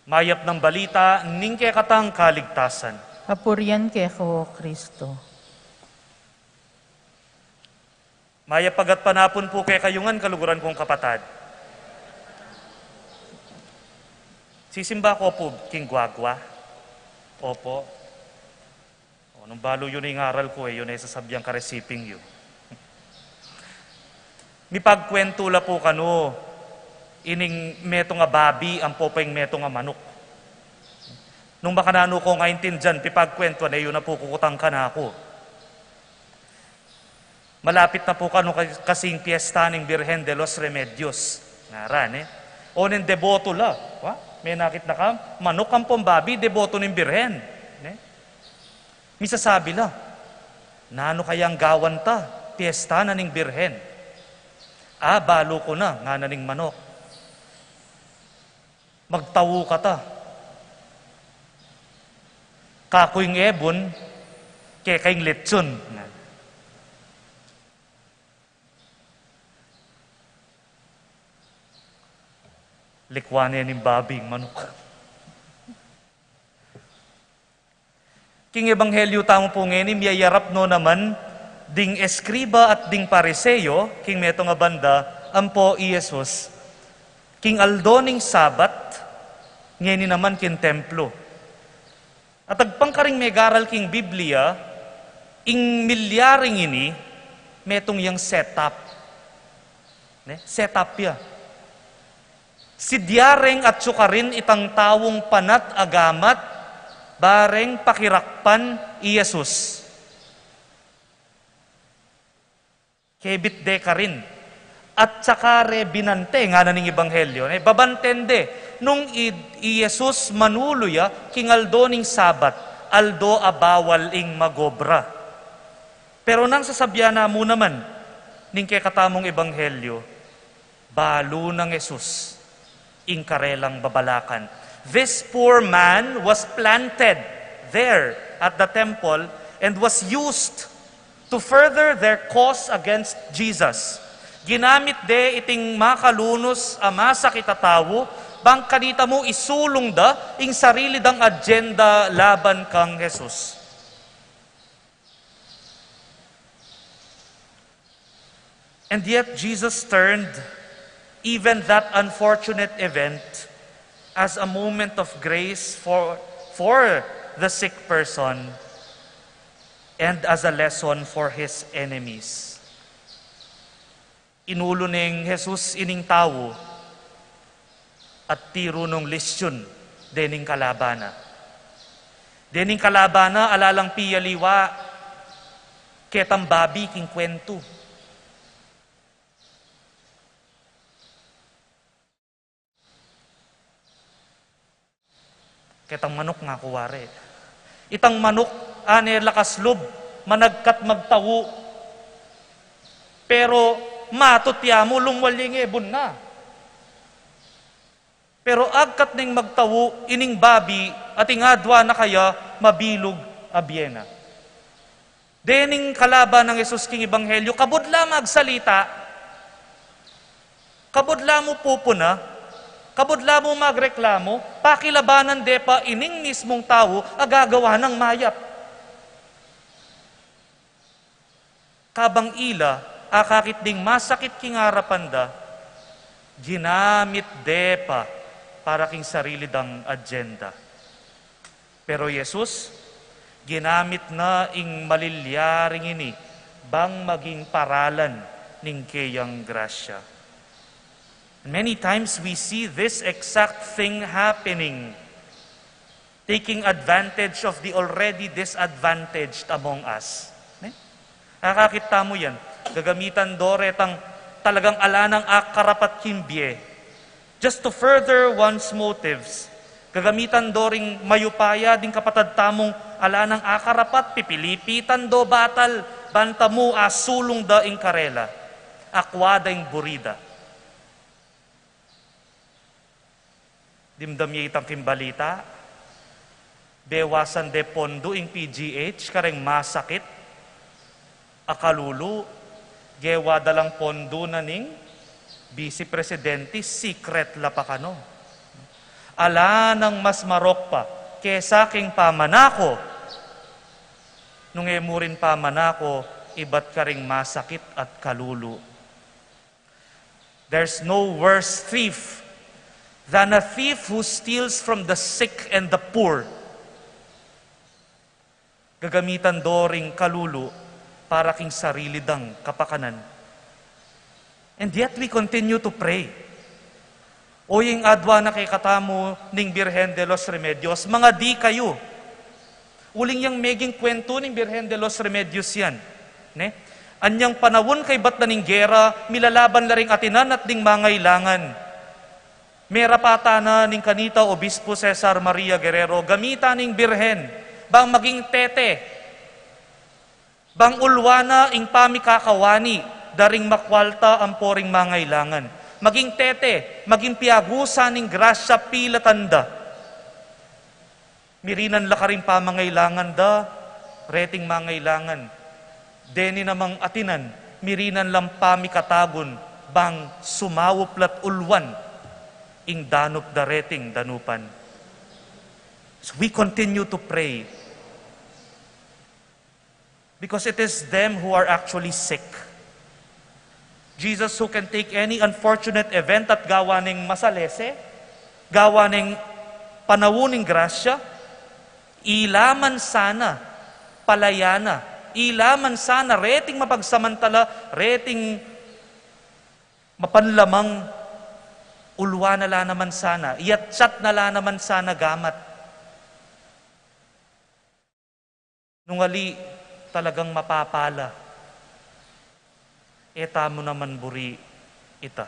Mayap nang balita ning kekatang kaligtasan. Kapurian keka, O Kristo. Mayap a gatpanapun pu kekayu ngan, kaluguran kung kapatad. Sisimba ko pu king guagua. Opo. O, nung balu yu ning aral ku, e yu ne sasabian karisiping yu. Mipagkwentu la pu kanu ining metung a babi ampo pa ing metung a manuk. Nung makananu kong aintindian, pipagkwentuan, e yu na pu kukutan kanaku. Malapit na pu kanu ka-, kasing piyesta ning Birhen de los Remedios. Ngaran, e. O, ning deboto la. Wa? Menakit na ka, manuk ampong babi, deboto ning Birhen. Ne? Misasabi la, "Nanu kayang gawan ta, piyesta na ning Birhen?" "A, balu ku na," ngana ning manuk. "Magtau kata. Kaku ing ebun, keka ing lechon." Likwan ne ning babi ing manuk. King ebanghelyu tamu pu ngeni, miyayarap no naman ding eskriba at ding Pariseo, king metung a banda, Ampo i Jesus, king aldo ning Sabat, ngeni naman king templo. At agpang karing megaral king Biblia, ing milyaring ini, metung yang setup. Ne? Setup ya. Sidya reng atyu karin itang taung panat a gamat, bareng pakirakpan i Jesus. Kebit de karin. At saka re binante, ngana ning ebanghelyo, ne? Babanten de, nung i, i Jesus manulu ya, king aldo ning Sabat, aldo a bawal ing magobra. Pero nang sasabyan na mu naman, ning kekatamung ebanghelyo, balu nang Jesus ing karelang babalakan. This poor man was planted there at the temple and was used to further their cause against Jesus. Ginamit de iting makalunus a masakit a tau, bang kanita mu isulung da ing sarili dang agenda laban kang Jesus. And yet, Jesus turned even that unfortunate event as a moment of grace for, for the sick person and as a lesson for his enemies. Inulu neng Jesus ining tau at tiru nung lesyun dening kalaban na. Dening kalaban na, ala lang piyaliwa ketang babi king kwentu. Ketang manuk nga kuwari. Itang manuk, ane lakas lub, managkat magtau. Pero matut ya mu, lumwal ya ing ebun na. Pero agkat neng magtau ining babi at ing adwa na kaya mabilug a bie na. Dening kalaban nang Jesus king ebanghelyo, kabud la magsalita, kabud la mu pupuna, kabud la mu magreklamu, pakilabanan de pa ining mismung tau a gagawa nang mayap. Kabang ila, akakit ding masakit king arapan da, ginamit de pa para king sarili dang agenda. Pero Jesus, ginamit na ing malilyaring ini bang maging paralan ning keyang grasya. Many times we see this exact thing happening, taking advantage of the already disadvantaged among us. Ne? Akakit tamu yan. Gagamitan do retang talagang ala nang akarapat king bie, just to further one's motives. Gagamitan do ring mayupaya ding kapatad tamung ala nang akarapat, pipilipitan do batal, ban ta mu asulung da ing karela, akwa da ing buri da. Dimdam ye itang king balita, bewasan de pondu ing P G H kareng masakit a kalulu, gewa da lang pondu na ning Vice Presidente, secret la pa kanu. Ala nang mas marok pa kesa king pamanako, nung e mu rin pamanako ibat karing masakit at kalulu. There's no worse thief than a thief who steals from the sick and the poor. Gagamitan do ring kalulu para king sarili dang kapakanan. And yet we continue to pray. O ing adwa na kekatamu ning Birhen de los Remedios, mangadi kayu. Uling yang meging kwentu ning Birhen de los Remedios yan, ne? Anyang panaun kaybat na ning gera, milalaban la ring atinan at ding mangailangan. Merapatan na ning kanita Obispo Cesar Maria Guerrero, gamitan ning Birhen bang maging tete, bang ulwan na ing pamikakawani da ring makwalta ampo ring mangailangan. Maging tete, maging piagusan ning grasya, pilatan da. Mirinan la karing pamangailangan da reting mangailangan. Deni namang atinan, mirinan lang pamikatagun bang sumaup la't ulwan ing danup da reting danupan. So we continue to pray. Because it is them who are actually sick. Jesus who can take any unfortunate event at gawa neng masalese, gawa neng panaun ning grasya, ila man sana, palaya na, ila man sana, reting mapagsamantala, reting mapanlamang, ulwa na la naman sana, iyatsat na la naman sana gamat. Nung ali talagang mapapala, e tamu naman buri ita.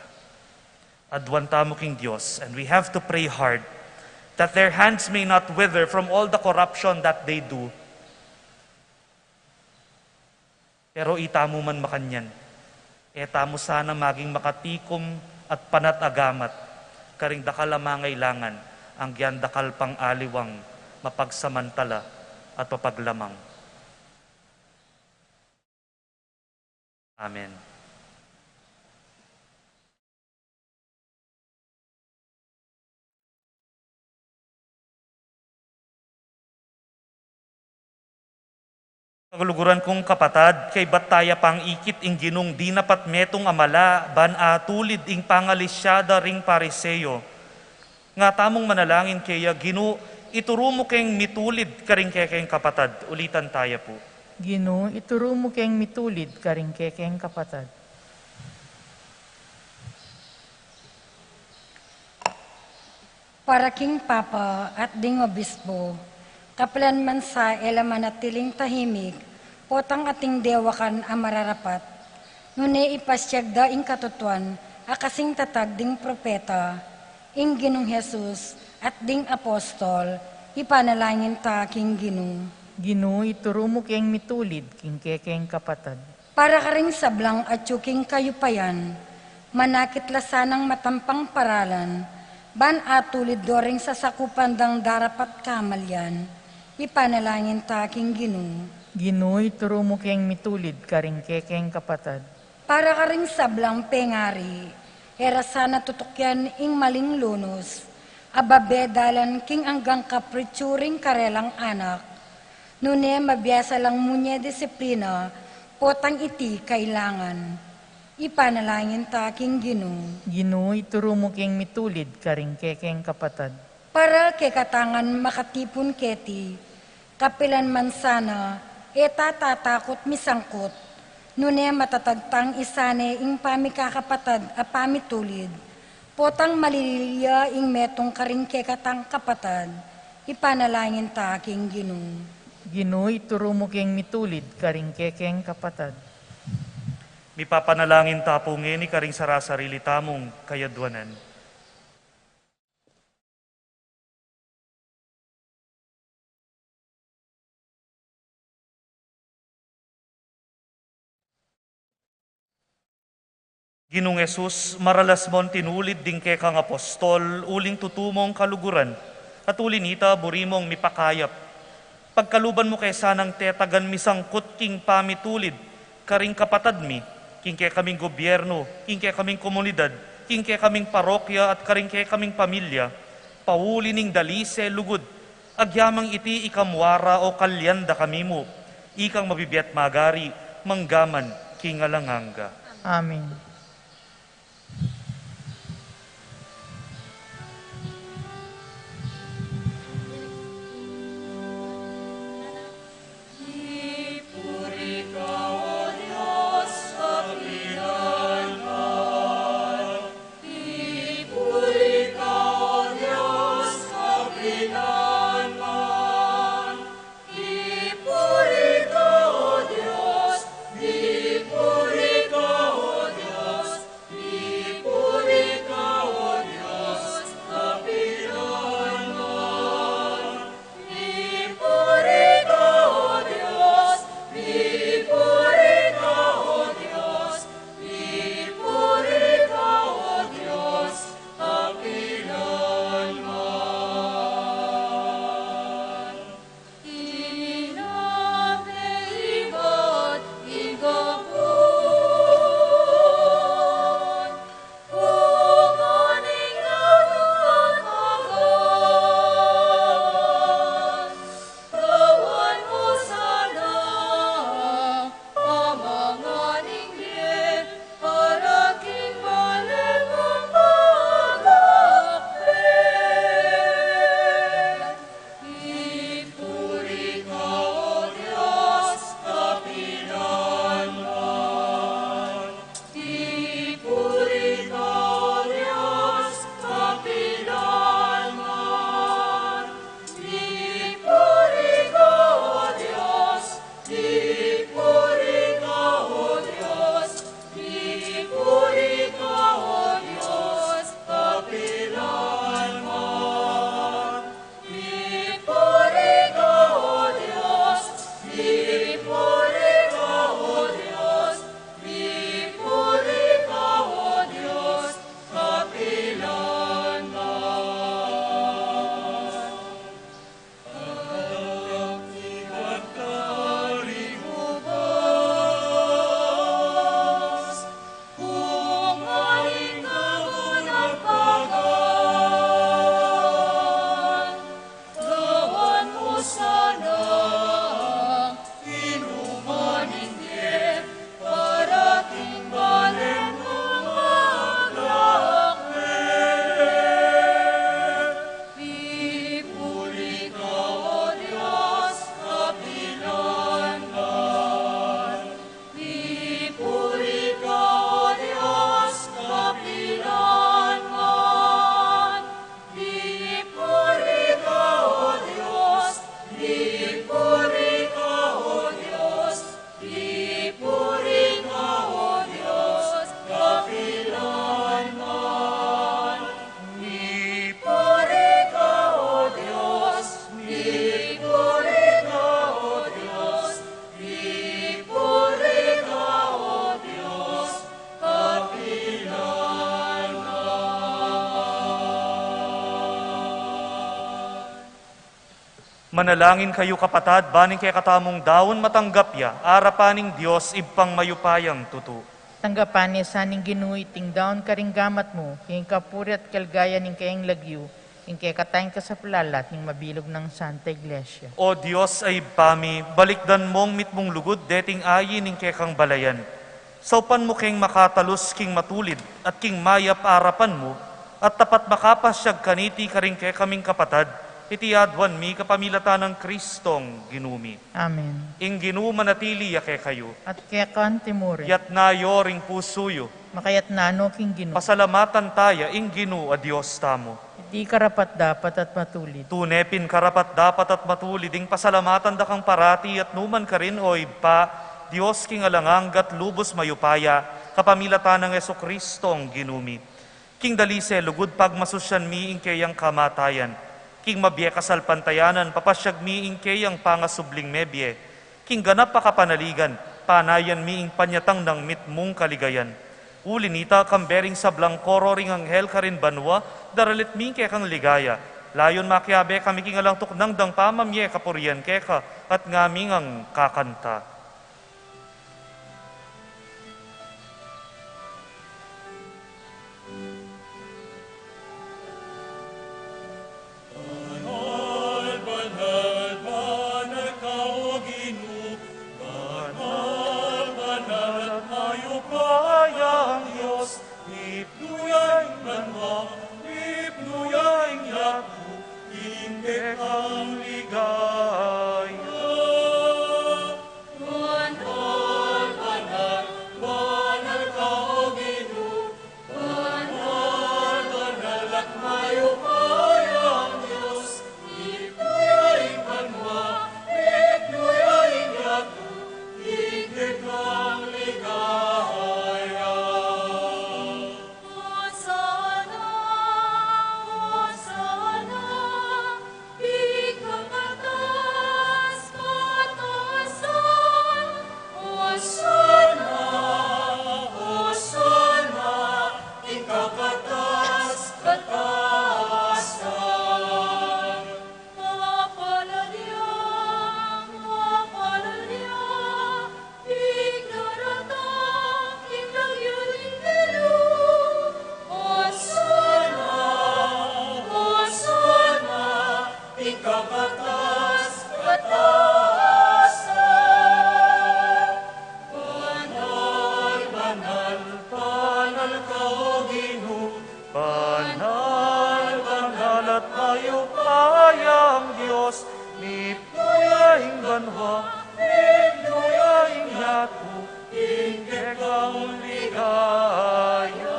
Aduan tamu king Dios, and we have to pray hard that their hands may not wither from all the corruption that they do. Pero itamu man makanyan, e tamu sana maging makatikum at panat a gamat karing dakal a mangailangan, anggiang dakal pang aliwang mapagsamantala at mapaglamang. Amen. Kaluguran kung kapatad, kaybat taya pang ikit ing Ginung dinapat metung a mala ban atulid ing pangalisyada ring Pariseo. Nga tamung manalangin keya, Ginu, ituru mu keng mitulid karing kekeng kapatad. Ulitan taya pu. Ginu, ituru mu keng mitulid karing kekeng kapatad. Para king Papa at ding Obispo, kapilan man sa e la manatiling tahimik, potang ating dewakan a mararapat, nune ipasyag da ing katutuan a kasing tatag ding propeta, ing Ginung Jesus at ding apostol, ipanalangin ta king Ginu. Ginu, ituru mu keng mitulid king kekeng kapatad. Para karing sablang atyu king kayupayan, manakit la sanang matampang paralan, ban atulid do ring sasakupan dang darapat kamalian, ipanalangin ta king Ginu. Ginu, ituru mu keng mitulid karing kekeng kapatad. Para karing sablang pengari, e ra sana tutukyan ing maling lunus, a babe dalan king anggang kapritsu ring karelang anak, nune mabiasa lang munye disiplina, potang iti kailangan. Ipanalangin ta king Ginu. Ginu, ituru mu keng mitulid karing kekeng kapatad. Para kekatang makatipun keti, kapilan man sana, e ta tatakut misangkut, nune matatag tang isane ing pamikakapatad a pamitulid, potang malilili ya ing metung karing kekatang kapatad, ipanalangin ta king Ginu. Ginu, ituru mu keng mitulid karing kekeng kapatad. Mipapanalangin ta pu ngeni karing sarasarili tamung kayadwanan. Ginung Jesus, maralas mong tinulid ding kekang apostol, uling tutu mong kaluguran, at uli nita buri mong mipakayap. Pagkaluban mu ke sanang tetagan misangkut king pamitulid karing kapatad mi, king kekaming gobyerno, king kekaming komunidad, king kekaming parokya, at karing kekaming pamilya, pauli ning dalise lugud, agyamang iti ika muara o kalyan da kami mu, ikang mabibie at magari, mangga man king alang angga. Amen. Manalangin kayu, kapatad, ban ing kekatamung daun matanggap ya arapan ning Dios Ibpang mayupayang tutu. Tanggapan ne sa ning Ginu iting daun karing gamat mu, king kapurian at kaligayan ning kayang lagyu, ing kekatang kasaplalan at ning mabilug nang Santa Iglesia. O Dios a Ibpa mi, balikdan mung mitmung lugud deting ayin ning kekang balayan. Saupan mu keng makatalus king matulid at king mayap arapan mu, at tapat makapasyag kaniti karing kekaming kapatad, iti aduan mi kapamilatan nang Kristong Ginu mi. Amen. Ing Ginu manatili ya kekayu. At keka mu rin. Yatna yu ring pusu yu. Makayatna no king Ginu. Pasalamatan taya ing Ginu a Dios tamu. Iti karapat-dapat at matulid. Tune pin karapat-dapat at matulid ing pasalamatan da kang parati at nukarin man, O Ibpa, Dios king alang angga at lubus mayupaya, kapamilatan nang Jesukristong Ginu mi. King dalise lugud pagmasusyan mi ing keyang kamatayan. King mabie kasalpantayanan, papasyag mi ing keyang pangasubling mebie. King ganap a kapanaligan, panayan mi ing panyatang nang mitmung kaligayan. Uli nita, kambe ring sablang koro ring anghel karin banua, daralit mi ing kekang ligaya. Layun makiabe kami king alang tuknang dang pamamie kapurian keka, at ngaming kakanta. Banal, banal, banal ka, O Ginu, banal, banal at mayupayang Dios, mipnu ya ing banua, mipnu ya ing yatu, king kekang ligaya. Banal, banal, banal ka, O Ginu, banal, banal at mayupayang Dios, mipnu ya ing banua, mipnu ya ing yatu, king kekang ligaya. Hosana, Hosana, ing kakatas-katasan. Hosana, Hosana, ing kakatas-katasan. Mapalad ya, mapalad ya, ing daratang king lagyu ning Ginu. Hosana, Hosana, ing kakatas-katasan. Banal, banal, banal ka, O Ginu, banal, banal at mayupayang Dios, mipnu ya ing banua, mipnu ya ing yatu, king kekang ligaya.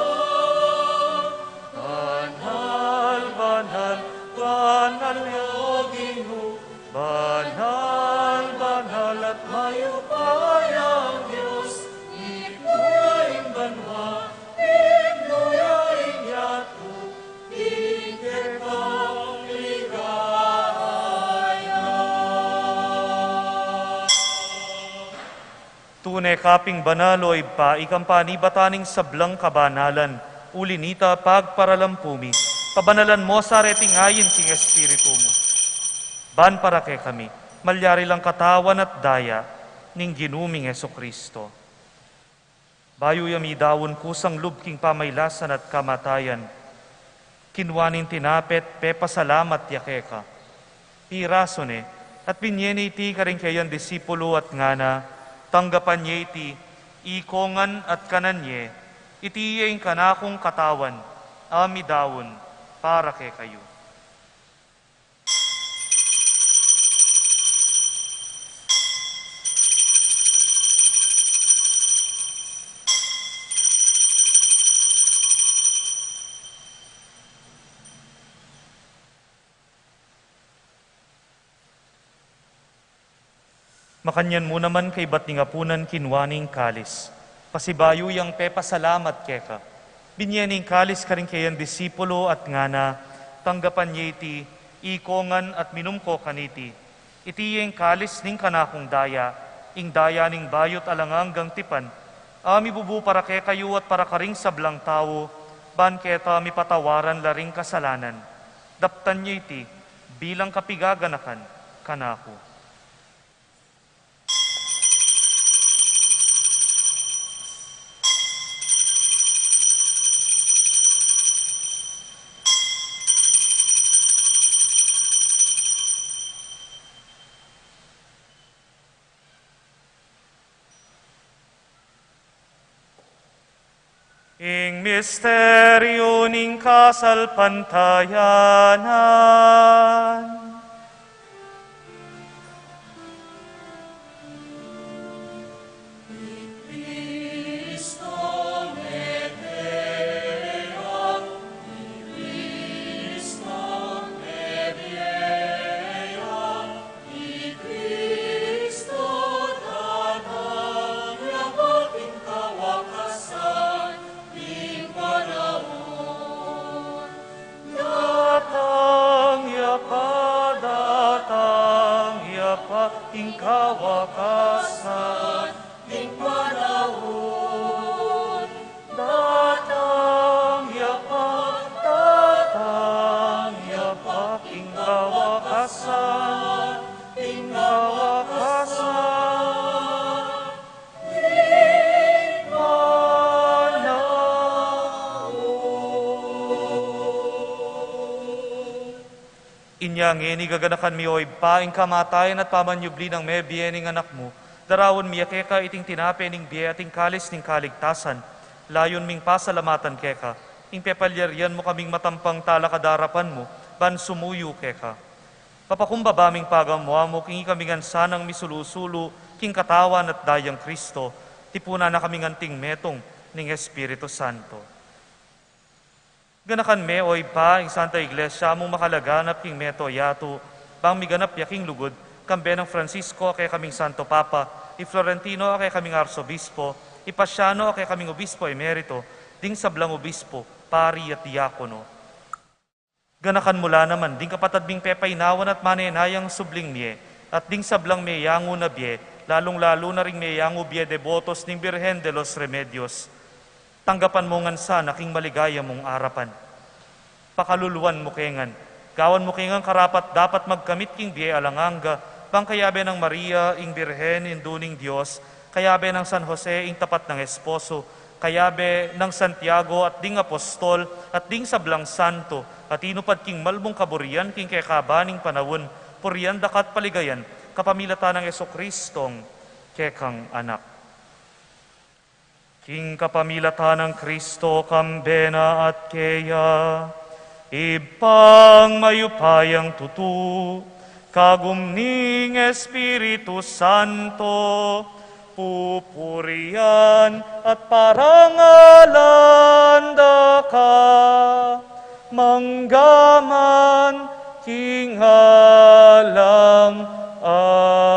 Banal, banal, banal ya, O Ginu, banal, banal at mayupayang Dios, mipnu ya ing banua, mipnu ya ing yatu, king kekang ligaya. Tune ka pin banal, O Ibpa, ika ing panibatan ning sablang kabanalan, uli nita pagparalampu mi, pabanalan mu sa reting ayin king Espiritu mu. Ban para kekami malyari lang katawan at daya ning Ginu ming Jesucristo. Bayu ya midaun kusang lub king pamailasan at kamatayan, kinua ne ing tinape at pepasalamat ya keka. Pirasu ne, at binye ne iti karing keyang disipulu at ngana, tanggapan ye iti, ikongan at kanan ye, iti ya ing kanakung katawan, a midaun para kekayu. Makanyan mu naman kaybat ning apunan kinua ne ing kalis. Pasibayu yang pepasalamat keka, binye ne ing kalis karing keyang disipulu at ngana, tanggapan ye iti, ikongan at minum ko kaniti. Iti ya ing kalis ning kanakung daya, ing daya ning bayu't alang anggang tipan, a mibubu para kekayu at para karing sablang tau, ban keta mipatawaran la ring kasalanan. Daptan ye iti, bilang kapigaganakan, kanaku. Ing misteryu ning kasalpantayanan. I Kristo datang ya pa king kawakasan ning panaun. Datang ya pa, datang ya pa king kawakasan ning panaun. Datang ya pa, datang ya pa king kawakasan, king kawakasan ning panaun. Inya ngeni gaganakan mi, o Ibpa, ing kamatayan at pamanyubli nang mebie ning Anak mu. Daraun mi ya keka iting tinape ning bie at ing kalis ning kaligtasan. Layun ming pasalamatan keka ing pepalyarian mu kaming matampang talakad arapan mu ban sumuyu keka. Papakumbaba ming pagamu-amu king ikami ngan sanang misulu-sulu king katawan at dayang Kristo, tipunan na kami ngan anting metung ning Espiritu Santo. Ganakan me, o Ibpa, ing Santa Iglesia mung makalaganap king mabilug a yatu, bang miganap ya king lugud, kambe nang Francisco a kekaming Santo Papa, i Florentino a kekaming Arsobispo, i Pasiano a kekaming Obispo Emerito, ding sablang obispo, pari at diakono. Ganakan mu la naman ding kapatad ming pepainawan at manenayang subling mie, at ding sablang meyangu na bie, lalung-lalu na ring meyangu bie debotos ning Birhen de los Remedios. Tanggapan mu ngan sana king maligaya mung arapan. Pakaluluan mu ke ngan, gawan mu ke ngan karapat-dapat magkamit king bie alang angga, bang kayabe nang Maria, ing Birhen, Indu ning Dios, kayabe nang San Jose, ing tapat nang esposo, kayabe nang Santiago at ding apostol, at ding sablang santo, a tinupad king malmung kaburian king kekaban ning panaun, purian da ka at paligayan, kapamilatan nang Jesucristong kekang Anak. King kapamilatan nang Kristo, kambe na at keya, Ibpang mayupayang tutu, kagum ning Espiritu Santo, pupurian at parangalan da ka, mangga man king alang angga.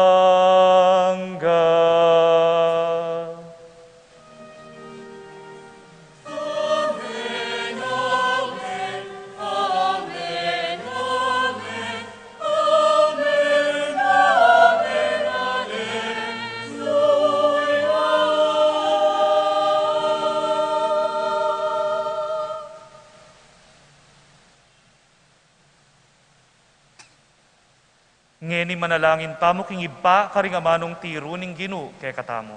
Ngeni manalangin tamu king Ibpa karing amanung tiru ning Ginu kekatamu.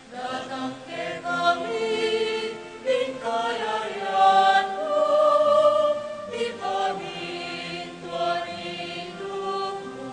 Datang kekami ing kayarian mu, mipamintuan ing lub mu.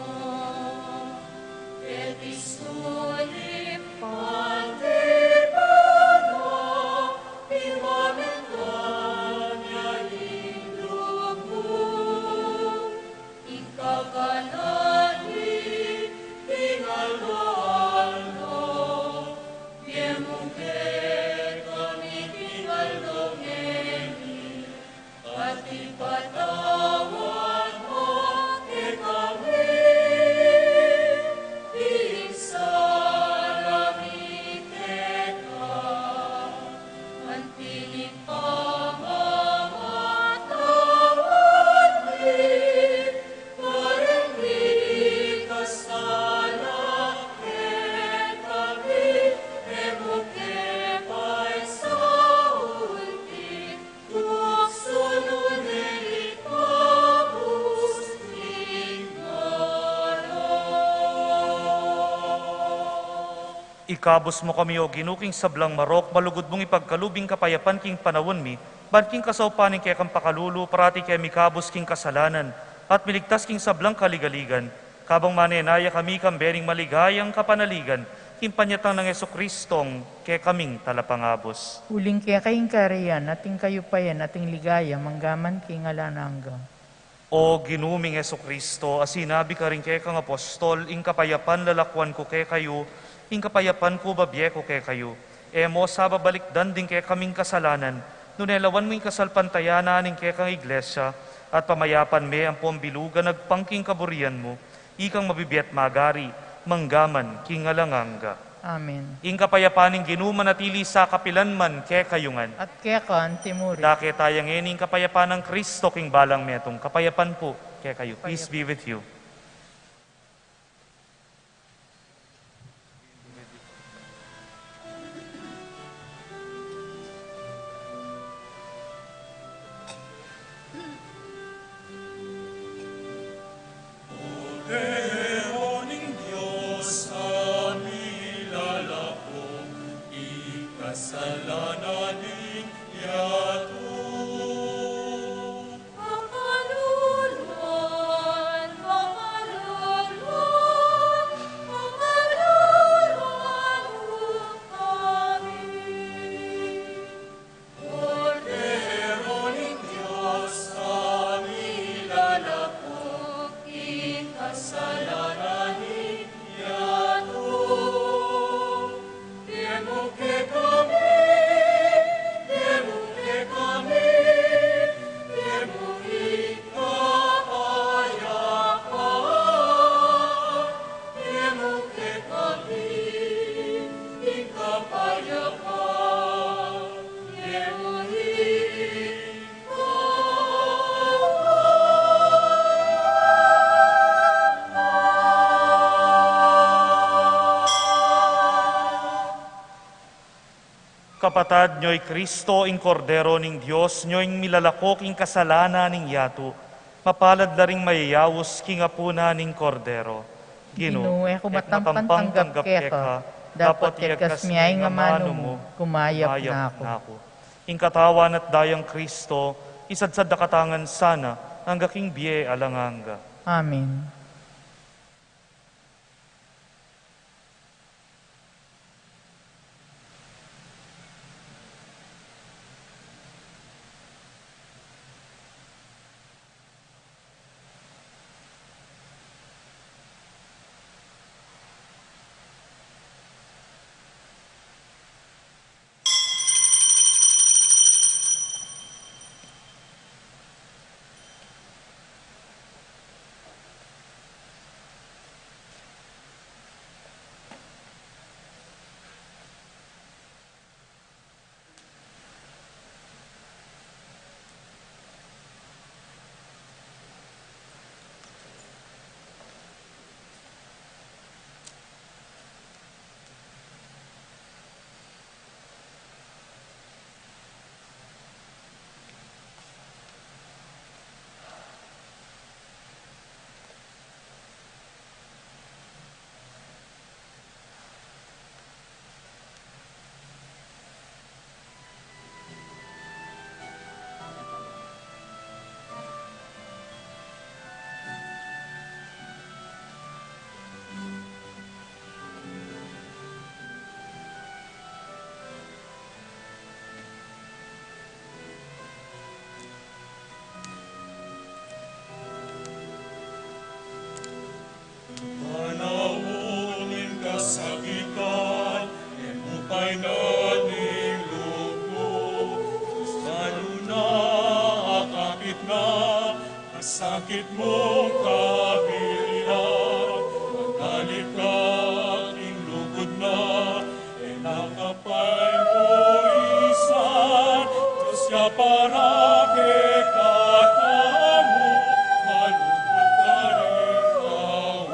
Ikabus mu kami, O Ginu, king sablang marok, malugud mung ipagkalub ing kapayapan king panaun mi, ban king kasaupan ning kekang pakalulu, parati ke mikabus king kasalanan, at miligtas king sablang kaligaligan, kabang manenaya kami kambe ning maligayang kapanaligan, king panyatang nang Jesucristong kekaming Talapangabus. Uling keka ing kayarian, at ing kayupayan, at ing ligaya, manggaman king alang angga. O Ginu ming Jesucristo, a sinabi karing kekang apostol, ing kapayapan lalakwan ku kekayu, ing kapayapan ku bibie ku kekayu. E mo sa babalikdan ding kekaming kasalanan, nune lawan mu ing kasalpantayanan ning kekang Iglesia, at pamayapan me ampong bilugan agpang king kaburian mu, ikang mabibie at magari, manggaman king alang angga. Amen. Ing kapayapan ning Ginu manatili sa kapilan man kekayu ngan. At keka anti murin. Dake taya ngeni ing kapayapan nang Kristo king balang metung. Kapayapan pu kekayu. Peace be with you. Kordero ning Dios, a milalako king kasalanan ning yatu. Pakaluluan, pakaluluan, pakaluluan mu kami. Kordero ning Dios, a milalako king kasalanan ning yatu. Bie mu kekami, bie mu kekami, bie mu ing kapayapan. Bie mu kekami ing kapayapan, bie mu ing kapayapan. Kapatad, nyo i Kristo, ing Kordero ning Dios, nyo ing milalako king kasalanan ning yatu. Mapalad la ring mayayaus king apunan ning Kordero. Ginu, Ginu, e ku matampang tanggap keka, dapot iagkas me ing amanu mu, kumayap na ku. Ing katawan at dayang Kristo, isadsad da katamu ngan sana, angga king bie alang angga. Amen. Panaun ning kasakitan, e mu kainan ing lub ku, lalo na akakit na, a sakit mung kabilan, magalikat ing lugud na, e na ka paipuisan, Dios ya para kekatamu, malugud karing tau.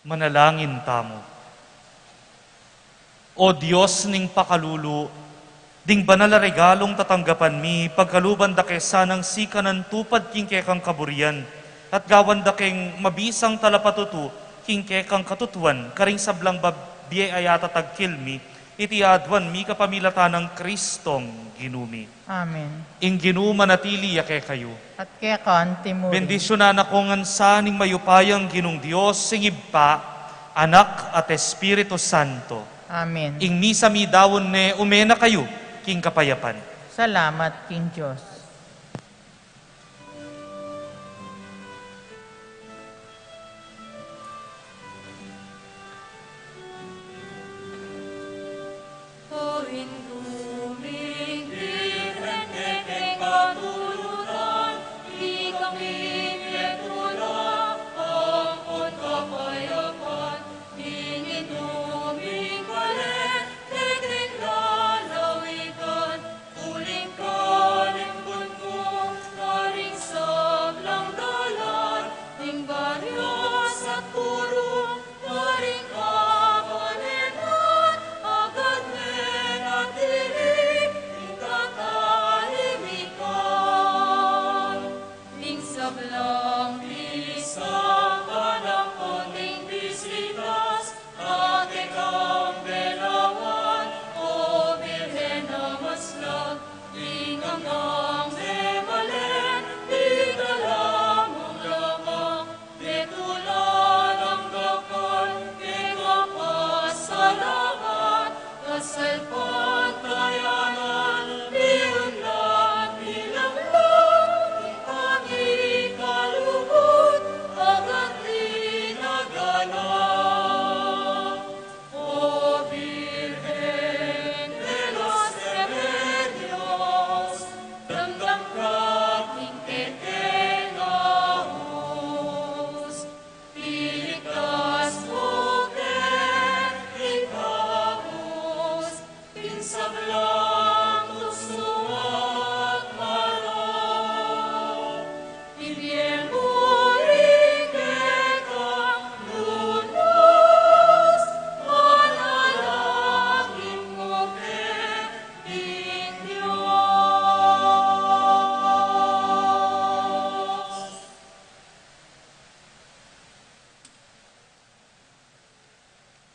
Manalangin tamu. O Dios ning pakalulu, ding banal a regalung tatanggapan mi, pagkaluban da ke sanang sikanan tupad king kekang kaburian, at gawan da keng mabisang talapatutu king kekang katutuan, karing sablang bab-, bie a yatatagkil mi, iti aduan mi kapamilatan nang Kristong Ginu mi. Amen. Ing Ginu manatili ya kekayu. At keka antimurin. Bendisyunan na kayu ngan sa ning mayupayang Ginung Dios, ing Ibpa, Anak, at Espiritu Santo. Amen. Ing misa mi daun ne, ume na kayu king kapayapan. Salamat king Dios.